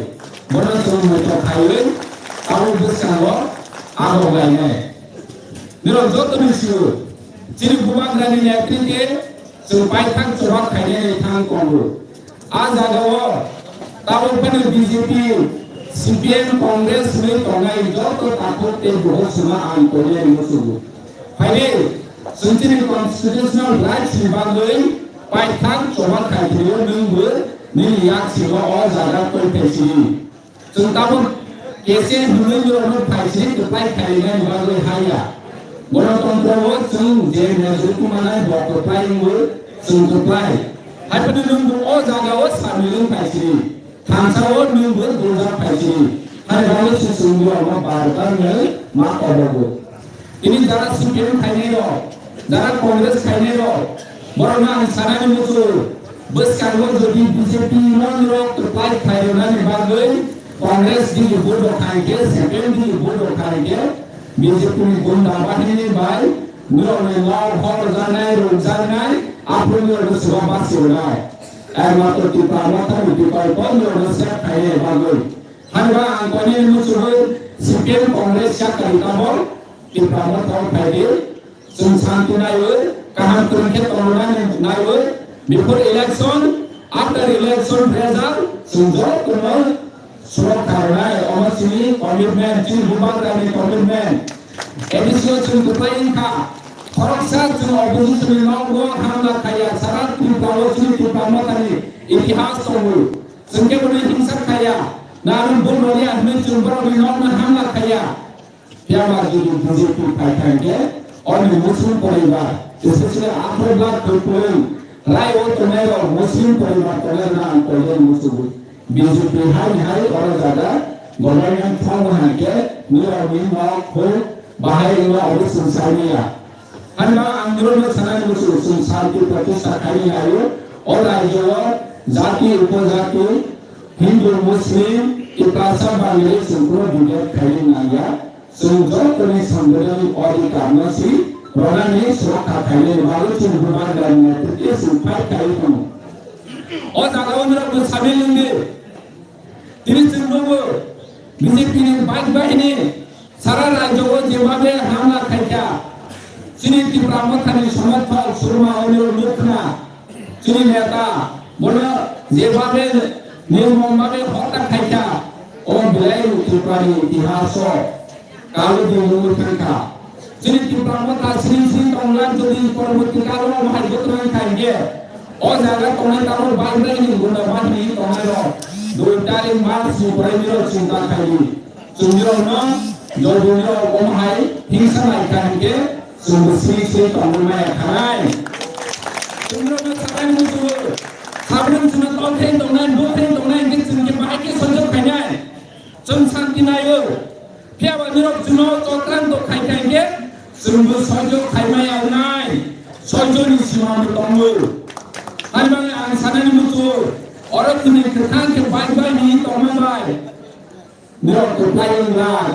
Bono chwng muitok khaiwi abo bwskango abo lainai. Norok joto ni sio, Chini bubagrani netrite chwng paithak choba khainai thang tongo. A jagao tabuk phano B J P, C P M, Congress hwnwi tongnai joto takhuk tei bukhuk sima ang koriya rwngwi sugo. Phaidi, chwng chini constitutional rights ni bagwi paithak choba khai philio nwngbo nini yaksingo o jaga tongphai sini. Chwng tabuk kese hwnwi norokno phaisiri kwplai khainani bagwi haya. Gonotontro o chwng je majority manai bo kwplai wngwi chwng kwplai. Haiphano nwngbo o jagao samil wng phaisiri. Thansa o nwngbo goljak phaisiri. Hai bagwi se chwng norokno bar bar nai ma kobogo. Tini jara C P M khainai rok, jara Congress khainai rok, borokno ang sanani muchung, bwskango jodi B J P no norok kwplai khairoknani bagwi Congress digi vote rok khai khe, C P M digi vote rok khai khe, B J P ni gunda bahinini bai norokni nok hor rwjaknai, rwjaknai, aphuru norokno swbang basi rwnai. Ekmatro Tipra Motha ni bikolpo norokno sep khainai bagwi. Hwnba ang koni muchungwi C P M Congress yakarwi tabok Tipra Motha o phaidi. Chwng santi naiwi, kaham kwrwng khe tongna naiwi, before election, after election result, chwng jotono swrwk kharnai, omo chini commitment, chini bubagrani commitment. A D C o chwng kwplai wngkha, khoroksa chwng opposition ni nogo hamla khaiya, sara Tripura o chini Tipra Mothani itihas tongo. Chwng khe bono himsa khaiya, narwng bumrwliya hwnwi chwng borokni nokno hamla khaiya. Phiya ba jodi B J P phai kha hwnkhe, oni Muslim poribar, especially aphuru lakh kwplwng rai o tongnai rok Muslim poribar tongnai rok ang koijaknai muchungo. B J P hai hai oro jaga government thangma hai khe nirokni nok huk bahai wngma obo chwng saimanya. Hwnba ang norokno sanani muchungo chwng shanti protista khaimani hai o, o rajyo o jati upojati, Hindu, Muslim, Tiprasa, Bangali chwng kunu debate khaimani nangya. Chwng jotoni sangbidhanik adhikar no si rwnani swrwkha khainani bagwi chini bubagrani netrite chwng fight khaiwi tongo. O jagao norokbo sabil wngdi. Tini chwng nugo B J P ni bike bahini sara rajyo o jembabe hamla khaikha. Chini Tipra Mothani somorthok Surma o norok nukhna. Chini neta bono jembabe nirmom babe hotya khaikha. O belai Tripura ni itihas o Kalo di mungwi thangkha. Chini Tipra Motha sri sri tonglang jodi porborti kalo hai botrang khai ge. O jaga tongnai tamo bai bai ni guna bahini tongnai rok. Dui tarik March ni prai niro chinta khai di. Chwng nirok no jodi nirok om hai hingsa lai kha hingke chwng sri sri tongwi maya khanai. Chwng nirok no sabai musugo. Sabrum chwng no tongthai tongnai, bukthai tongnai hingke chwng ke bahai ke sojok khainai. Chwng santi naio. Phiya ba nirok chwngno chokrang to khai khai khe chwngbo soijo khaimaya wngnai. Soijo ni sima bo tongo. Hai mani ang sanani muchungo. Oro chwngni kwthang khe bai bai ni tongma bai. Nirok kwplai wngnai.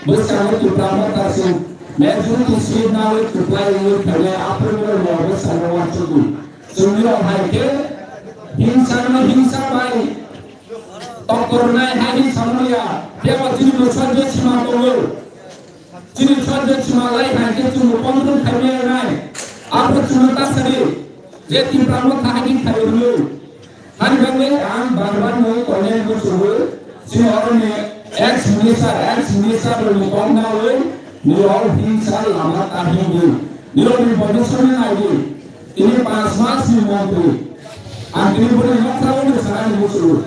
Bwskango Tipra Motha chwng majority seat nawi kwplai wngwi phainai aphuru nirok no bwskango uansukgo. Chwng nirok hai khe himsa no himsa bai Toktor nai hai ni samung ya, phiya ba chini bo sojjo sima tongo. Chini sojjo sima lai hai khe chwng bo control khai maya nai. Abo chwng ta sari, je Tipra Motha hai ni khai rwngwi. Hani bagwi ang bar bar no koinai bo chwngwi, chini oro ni ex minister, ex minister rok ni kok nawi, ni rok himsa lama ta himwi. Ni rok ni bonding soni nai di. Tini panch mas ni montri. Ang tini boni nokra o ni sana ni muchuru.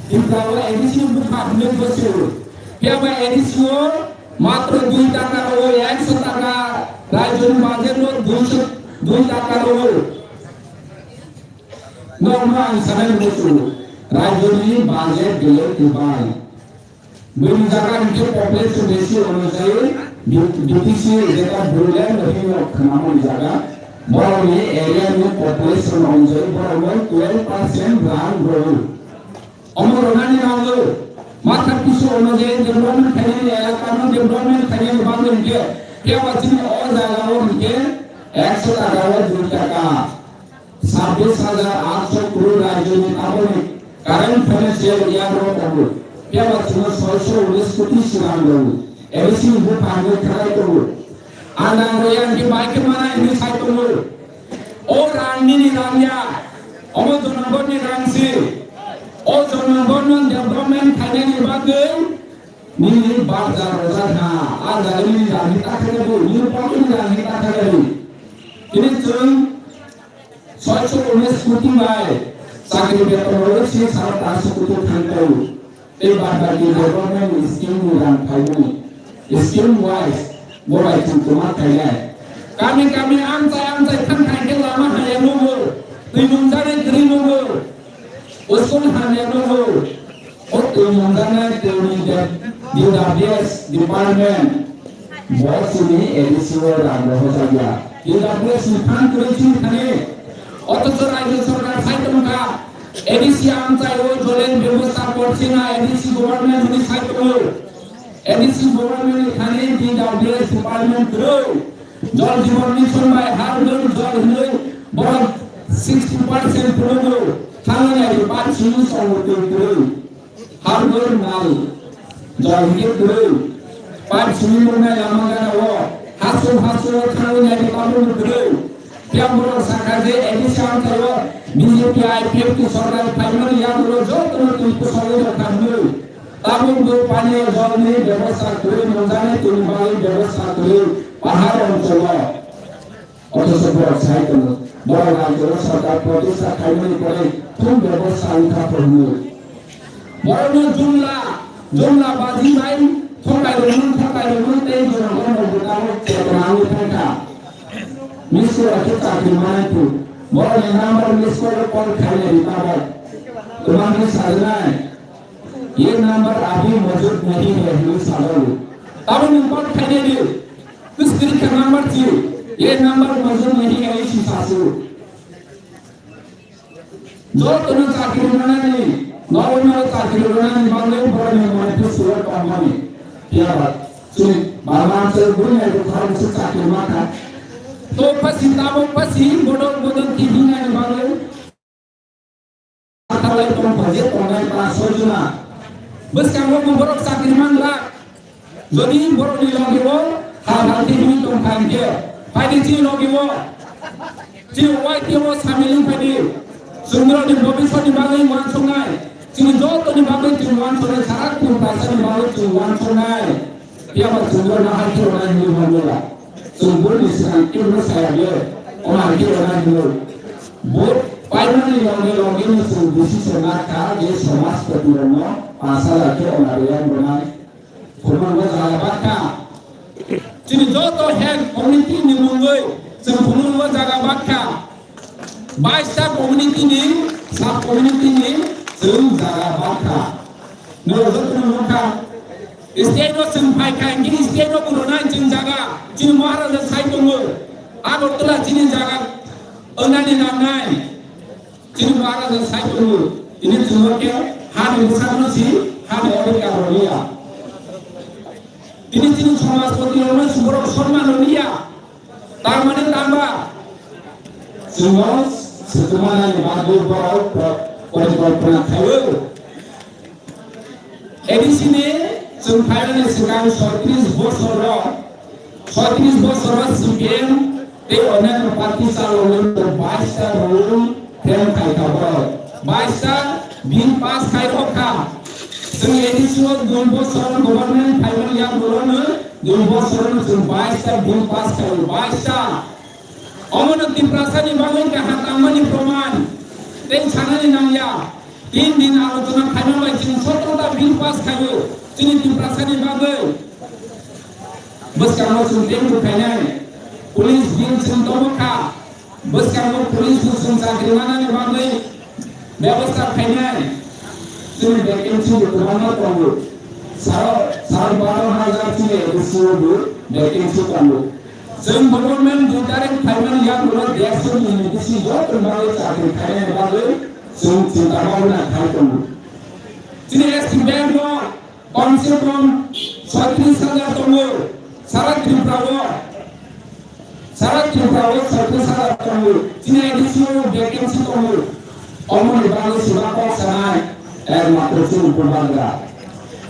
Tipra o A D C ni bukha hwnwi bwsio. Phiya ba A D C o matro dui taka o, ekso taka, rajyo ni budget o duiso dui taka o. Nokno ang sana ni muchuru. Rajyo ni budget belai kwbang. Bini jaga hwnkhe population ratio onujai B T C jeta Bodoland hinwi khwnamani jaga, borokni area ni population onujai borokno twelve percent rang rwo. Omo rwnani nango, matha kisu onujai development khainani, elakano development khainani bagwi hwnkhe, phiya ba chini o jaga o hwnkhe ekso taka o dui taka. Sabbish hajar aatso crore rajyoni aboni current financial year o tongo. Phiya ba chwngno soiso unis koti swrang rwo. A D C ni bupha hwnwi khlai tongo. Ang nang rw yang khe bai khe mana hwnwi rang ya, omo Janagonna ni rang si. O Janagonna development khainani bagwi nini barja rojak ha, a jaga nini rang ni ta khajago, nini pocket ni rang ni ta khajago. Tini chwng soiso unis koti bai chakri beton rwi si saro paanso koti thang tong. Tei bad baki development scheme ni rang phaimani scheme wise bo bai chwng kwma khainai. Kami kami amchai amchai thang thang khe lama hamya nukgo, twi nungjaknai kwrwi nukgo, school hamya nukgo. O twi nungjaknai twi ni de-, D W S department bo chini A D C o rang rohorjakya. D W S ni phan kwrwi chini thani. Othocho rajya sarkar sai tongkha. A D C amchai o jolni bebosta korchina A D C government hwnwi sai tongo. A D C government ni thani D W S department kwrwi. Jal Jeevan Mission bai Har Ghar Jal hwnwi borok sixty percent phunukgo. Thangwi naidi bad simi songo twi kwrwi. Har ghar nal jal hwnwi kwrwi. Pipe simi nuknai lama gana o. Hasu hasu o thangwi naidi tabukno kwrwi. Phiya borok sakha je A D C amchai o B J P I P F T sorkar phaimani yagulo jotono twi kwsangwi rwkha hwnwi. Tabuk bo paniya jolni bebosta kwrwi, nungjaknai twini bagwi bebosta kwrwi pahar oncholo. Othocho borok sai tongo, borok rajyo o sorkar protesta khaimani pore thum bebosta wngkha phwrwngwi. Borokno jumla, jumla baji bai thokai rwmung, thokai rwmung tei jorano bo tabuk chetona wngwi thangkha. Miss call khe chakri manai phuru. Borokni number miss call o call khainai ri tabuk. Kwbangni sajwnai. Ye number abhi maujud nahi hai hwnwi sajago. Tabuk nwng call khainai di. Kwchwrwng khe number chi. Ye number maujud nahi hai si sasu. Jotono chakri rwnani, nogo nogo chakri rwnani bagwi borokni manifesto o tongmani. Phiya ba chini baba amchai buini abo khoroksa chakri mankha. To pasi tamo pasi bodol bodol kihinani bagwi. Atalai tongkha je tongnai ba soi jona. Bwskango bo borok chakri manglak. Jodi borokni logi o hal hal khe himwi tongkha hinkhe, phaidi chini logi o, chini Y T F o samil wng phaidi. Chwng borokni bobiswtni bagwi uansuknai, chini jotoni bagwi chwng uansuknai, sara Tiprasani bagwi chwng uansuknai. Phiya ba chwng borokno hai khe rwnai hinwi hwnwi ya. Chwng buini swkang kebo saya le, omo hai khe rwnai hinwi. Vote paimani logi logi no chwng decision nakha je somajpati rokno pash hajar khe onario rwnai. Phunukgo jaga bakha. Chini joto head committee ni mungwi chwng phunukgo jaga bakha. Baista community ni, sub community ni chwng jaga bakha. Noro joto nukha. State o chwng phaikha, hinkhe state o bo rwnai chwng jaga. Chini Maharaja sai tongo. Agartala chini jaga wngnani nangnai. Chini Maharaja sai tongo, tini chwngno khe hani bwsakno si, hani odhikar rwliya. Tini chini somajpoti rokno si borok sonman rwliya. Tar mane tangba chwngno swtwmani bagwi borok porikolpona khaio. A D C ni chwng phainani swkang soitris bosor rok, soitris bosor rok C P M tei onyanno party chalogwi bais ta rule frame khai kha borok, bais ta bill pass khai rok kha. Chwng A D C o dui bosor government phaimani yagulono dui bosor no chwng bais ta bill pass khai, bais ta. Omono Tiprasani bagwi kaham tangmani proman tei sanani nangya. Tin din alochona khaima bai chini sotro ta bill pass khaio chini Tiprasani bagwi. Bwskango chwng tei bwkhainai police bill chwng tobo kha. Bwskango police bo chwng chakri manani bagwi bebosta khainai. Chini vacancy bo kwbangma tongo. Saro, saro baro hajar chini A D C o bo vacancy tongo. Chwng government dui tarik phaimani yagulo dersho ni bisi joto bagwi chakri khainani bagwi chwng chinta bhabna khai tongo. Chini S T bank o kom se kom soitris hajar tongo sara Tripura o. Sara Tripura o soitris hajar tongo. Chini A D C o vacancy tongo. Omoni bagwi sima kok sanai ekmatro chwng bubagra.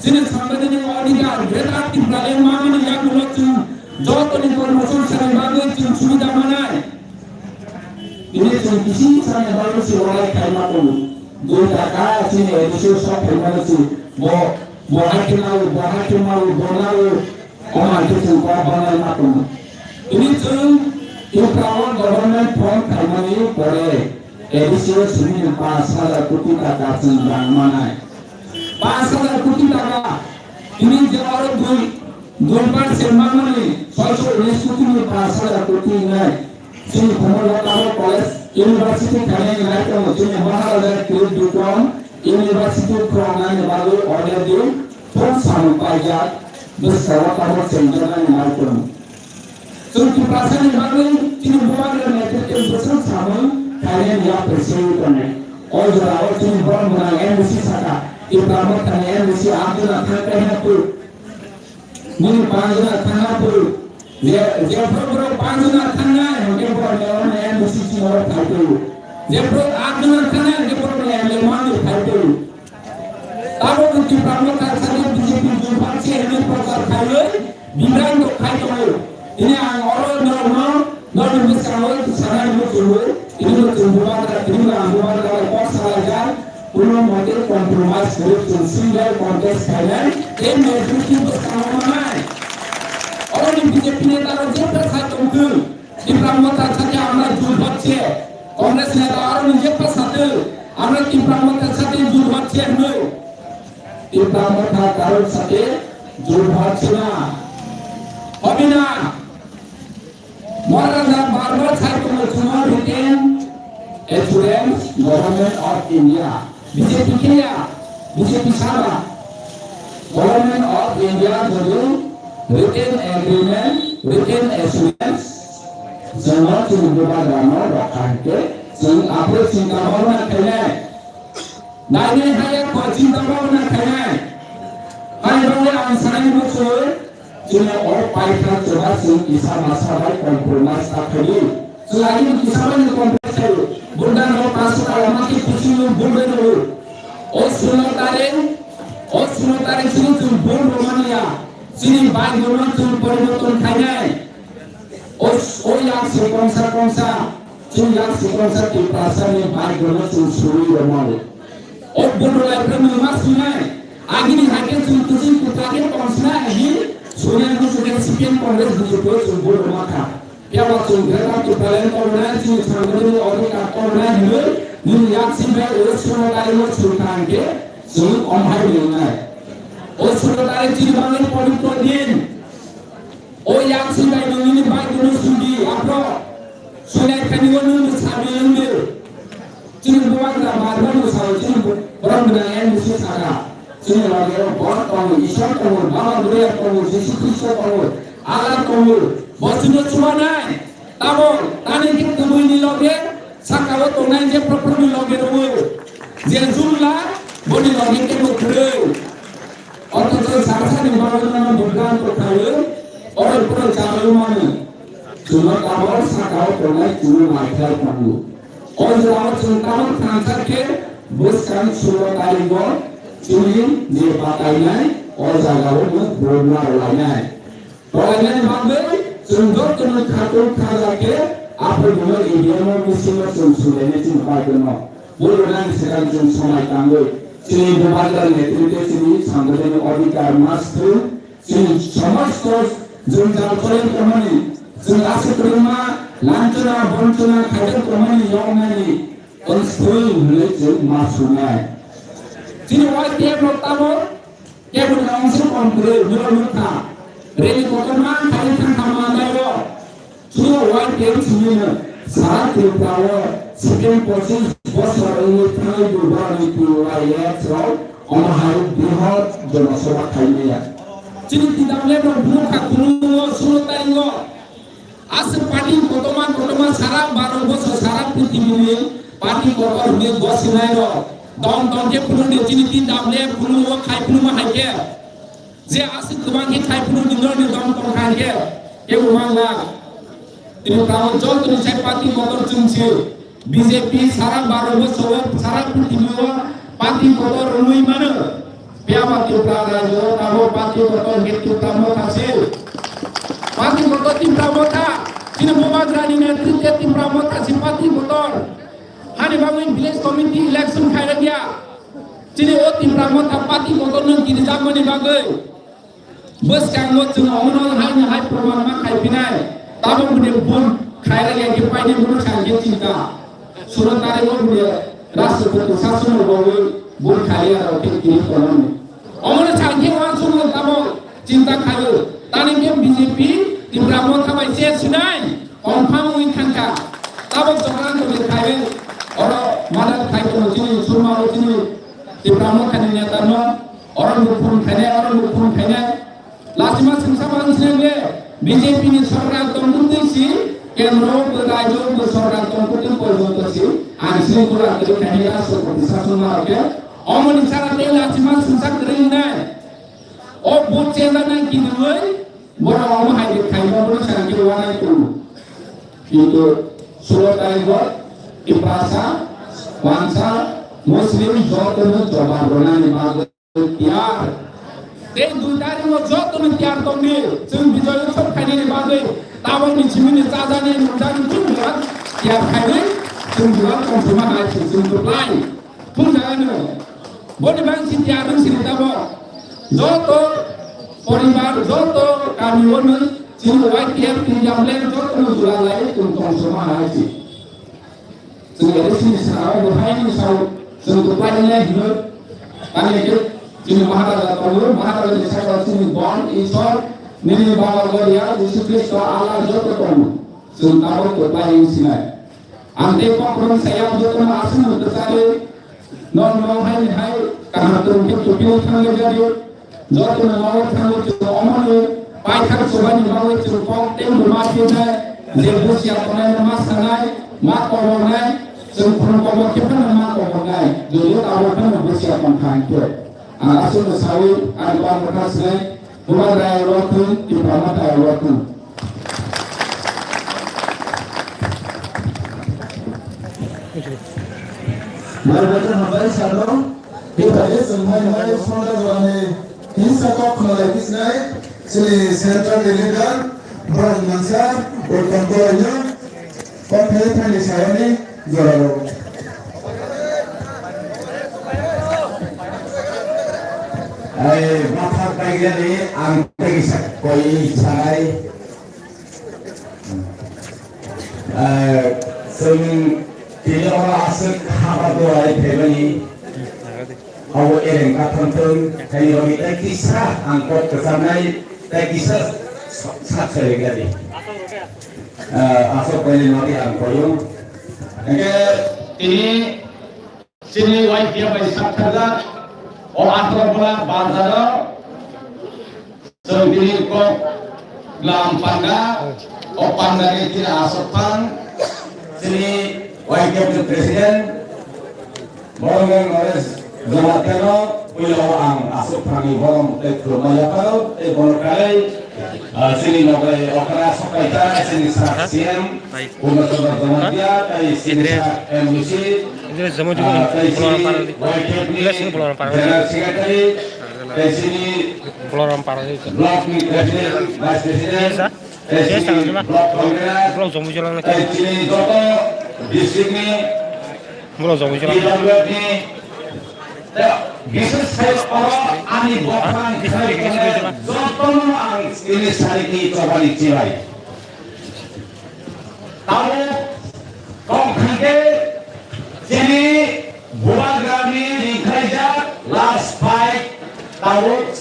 Chini sangbidhanik odhikar Greater Tipraland mamani yagulo chwng jotoni kormo songcharni bagwi chwng subida manai. Ini chwng kisi sani bagwi se walai khaima tongo. Dui taka chini A D C o sok khaimano se bo, bo hai khe nawi, bo hai khe nawi, bo nawi. Omo hai khe chwng kok banai ma tongo. Ini chwng Tripura o government form khaimani pore A D C o simi ni pash hajar koti taka chwng rang manai. Pash hajar koti taka. Ini je oro dui, dui bar se manmani soiso unis koti ni pash hajar koti hinai. Chini Khumulwng Tabuk College University khainai hinai tongo chini Maharaja Kirit Bikram University khwlangnaini bagwi already phone samung paijak, bwskango tabuk chengjaknai hinai tongo. Chwng Tiprasani bagwi chini Bubagra netritwni bwswk samung khainani yapri swiwi tongnai. O jorao chini borok gwnang M D C saka, Tipra Mothani M D C Abdullah Khan Kaiha Pur. Nini panjna thangna puru. Je, je borok borok panjna thangnai, hwnkhe borok ni oro ni M D C chini oro phai twi. Je borok atjna thangnai, hwnkhe borok ni M L A mani phai twi. Tabuk ni Tipra Motha sadi B J P jumpa se hwnwi prochar khaiwi, bibranto khai tongo. Tini ang oro norokno Nokni bwskango sanai muchungo, tini muchung bubagra, tini ang bubagra bai kok salaijak, kuno mote compromise kwrwi chwng single contest khainai, tei majority bwskango manai. Oroni B J P neta rok jephru sai tongthwng, Tipra Motha sake amra jut hocche, Congress neta oroni jephru satwng, amra Tipra Motha sake jut hocche hwnwi. Tipra Motha karok sake jut hocche na. Hobi na. Maharaja barbar sai tongo chwngno written assurance Government of India. B J P khe ya, B J P saba. Government of India jodu written agreement, written assurance, chwngno chini bubagrano rokha hinkhe chwng aphuru chinta bhabna khainai. Nainai haya koi chinta bhabna khainai. Hai bagwi ang sanai muchung, chini o paithak chuba chwng kisa masa bai compromise ta khaidi. Chwng agini kisa bai ni compromise khaidi. Buldan rok pasu ta lama ki kuching no buldan rok. O suno tare, o suno tare chini chwng bul romania. Chini bai gono chwng poriborton khainai. O, o yak se kongsa kongsa, chwng yak se kongsa Tiprasa ni bai gono chwng suri romao. O bodo lai phai mung ma sunai. Agini haikhe chwng kuching kutra khe tong sinai agi. Sunai no chwng C P M Congress B J P o chwng bodo ma kha. Phiya ba chwng Greater Tipraland tong nai, chini Sanghamani odhikar tong nai hinwi, nini yak si bai o suno lai no chwng kha hinkhe chwng om hai wngnai. O suno lai chini bagwi pobitro din. O yang si bai nini bai gunu sudi apro. Sunai khani o nunu sabi nunu. Chini bubagra bar bar no sao chini borok gwnang M D C saka. Chini loge o God tongo, Ishwar tongo, Baba Buria tongo, Jisu Khristo tongo, Allah tongo. Bo chwngno chubanai. Tamo tani khe kubui ni loge saka o tongnai je propro ni loge rwo. Je jumla boni loge khe bo kwrwi. Othocho saka sani bagwi no bibranto khaio, oro phano chabai mano. Chwngno tabok saka o tongnai chwngno naikhlai tongo. O jorao chwng tabok thansa khe bwskang sulo tarigo chini je batainai o jagao no bumla rwlainai. Rwlainani bagwi chwng jotono khatung khaja khe aphuru no A D M o bisingo chwng sulainai chini bagwino. Bwrwinani swkang chwng somai tangwi chini bubagra netritwe chini sanghamani odhikar mastu chini somosto jwngjal choli tongmani chwng aswk kwrwngma lanchana bonchana khaijak tongmani yoknani unsuri hwnwi chwng ma sunai. Chini Y T F rok tamo Keboni ongse kom kwrwi, norok nukha. Rally kotorma khaui thangkha manai rok. Chwng Y T F simi no. Sara Tripura o second pochis bosor wngwi thangwi Durga ni T Y X rok omo hai brihot jonosabha khaimaya. Chini T W F rok nukha khulungo sulo taringo. Aswk party kotorma kotorma sara baro bosor sara prithibi ni party kotor hwnwi gosinai rok. Dom dom khe phunukdi chini tin dam le phunukgo khai phunukma hai khe. Je aswk kwbang khe khai phunukdi norokni dom tong kha hai khe. Kebo mangla. Tripura o jotoni sai party kotor chwng se. B J P sara baro bosor sara prithibi o party kotor wngwi mano. Phiya ba Tripura rajyo o tabok party kotor hwnkhe Tipra Motha se. Party kotor Tipra Motha. Chini Bubagrani netritwe Tipra Motha se party kotor. bagwi village committee election khairokya. Chini o Tipra Motha party kotorno kirijakmani bagwi. Bwskango chwng omono haino hai proman ma khaiphinai. Tabok bwdwi vote khairokya khe painai bono sakhe chinta. Sulo tari o bwdwi rashtrapati sasonno bagwi vote khairokya rok khe kiri tongnani. Omono sakhe uansukno tabok chinta khaio. Tani khe B J P Tipra Motha bai se sinai. Confirm wngwi thangkha. Tabok Chokranjani khai oro madat khai tongo chini surma o chini Tipra Mothani neta no oro bo phone khainai, oro bo phone khainai. Lachima singsa mansine le B J P ni sorkar tongkutwi si, kendro bo rajyo bo sorkar tongkutwi porjonto si, ang sini kula kiri khainai rashtrapati sasong ma khe. Omoni sara te lachima singsa kwrwi nai. O bo chenjanai kinoi. Borok omo hai khe khaima bono sakhe uanai tongo. Kintu sulo tarigo Tiprasa, Wansa, Muslim jotono jobab rwnani bagwi tiyar. Tei dui tarigo jotono tiyar tongdi. Chwng bijoy utsob khainani bagwi tabokni simini chajani nungjani chwng birat tiyar khainai. Chwng birat tongthoma hai chwng chwng kwplai. Phunjagano. Boni bangsi tiyar wng sini tamo. Joto poribar, joto kami ono chini Y T F India plan joto no jura lai tum tong soma hai si. Chini ere sini sao bo hai ni sao chini to pai le hino. Ani ke chini Maharaja tongo, Maharaja ni sao chini bon isor nini baba goria Jisu Kristo Allah joto tongo. Chini tamo to pai sinai. Ang tei kokrom saya jotono aswk mwtwkari, nok nok hai hai kaham tongkhe tupini thangwi jadi, jotono nogo thangwi chwng omoni paithak chubani bagwi chwng kok tei rwma phinai, je busia tongnai ma sanai, ma kobornai, chwng khurung kobor khe phano ma kobornai, jodio tabuk phano busia tongkha hinkhe. Ang aswkno sawi ang tongmwkha sinai, Bubagra rok thung, Tipra Motha rok thung. Bai bai ta hambai sano, Tipra je sung hai hai sonda jwani, hinsa kok khna lai kisnai, chini central ni leader, borok mansa, Uttam Kolonyo, kok thai thani sayani, jorao. Ai, bathak paigani ang tei kisa koi sanai. Ai, chwng tini oro aswk haba duai phaimani. Abo ereng katham thung, thani rogwi tei kisa ang kok kwcharnai, tei kisa sa-, sak sai gani. Ah, aswk paini nodi ang koyo. Hingke tini Chini Y T F bai sakthajak, o Agartala bazaro, chwng tini kok lam panda, o panda ni tini aswk phang, chini Y T F ni president, Boromgeng Naresh Jamatia no, puila o ang aswk phang ni borom tei khulumma yaparo, tei bono kalai, ah, chini nograi okra sokaita, chini sak C M, Purna Chandra Jamatia, tei chini sak M D C, Idris Jamu juga ah, tei pulang chini parah di. Y T F ni Idris ini pulang parah di. General Secretary, tei chini Pulang parah di. Block ni President, Vice President, tei chini Block Convener, Pulang Jamu jalan lagi. Tei chini joto district ni Pulang Jamu jalan. P W D ni, tei bises khe oro ani bokhrang khlai tongnai jotono ang ini sari ni chobani chibai. Tabuk kok hwnkhe chini Bubagrani ringkhaijak last fight tabuk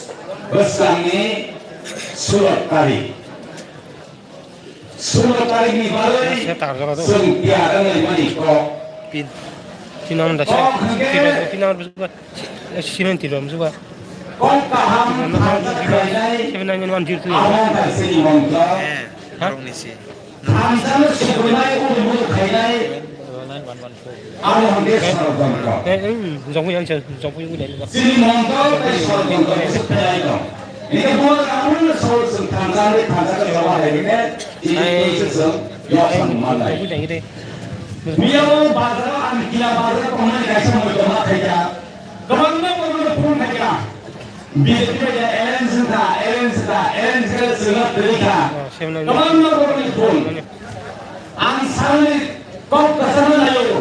bwskangni sulo tarik. Sulo tarikni bagwi chwng tiyar wnglaimani kok. Pin. Pin number da, kok hwnkhe pin number, pin number bujuba. Simen tiro musuba. Kok kaham thansa khlainai. Seven nine one zero two. Abo wngkha chini mantro. Ha? Thansa no sikwrwinai, udu mudu khainai. Abo hwnkhe sorojontro. Eh, eh, jongpui yang se, jongpui yang dai. Chini mantro tei sorojontro kisa phainai tong. Hingke bo abo no soro chwng thansa ni thansa khe joma hai hine. Chini tei se chwng yok sam manai. Jongpui dai de. Miyao bazar o ang kila bazar o tongnai kaisa moitoma khaikha. Kwbangma borokno phone khaikha. B J P bai alliance wngkha, alliance wngkha, alliance wngkha, chwngno kwrwi kha. Kwbangma borokni phone. Ang salni kok kwchangma naio.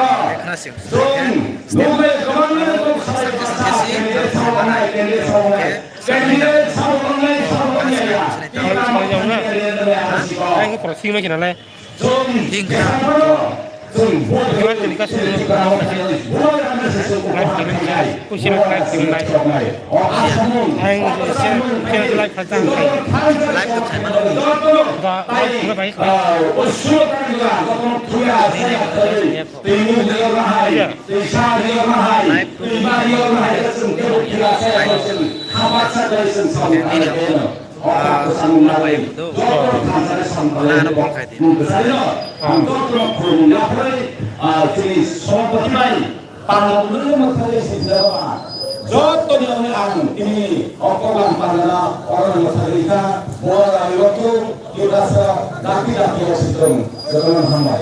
Khna sing. Chwng nugwi kwbangma rokni sakhe sakhe si, tamo hwnai, candidate sabo hwnai, candidate sabo wngnai, sabo wngnai ya. Ang ko prosing ma kinale. Chwng Thing kha. Chwng vote Live tini ka sung. Live tini. Kusi live tini live. Ang live kha tang. Live to khai mano. Da, da, da, da. Live to khai mano. Ah, ano bol khai di. Ang joto no khulumya phai, ah, chini sobapati bai, panna mwnwi mwthagwi sijak ba. Joto ni wngwi ang tini okobang panna oro mwthagwi kha, bo rai rok tu, Tiprasa, daki daki o situng, joto no hambai.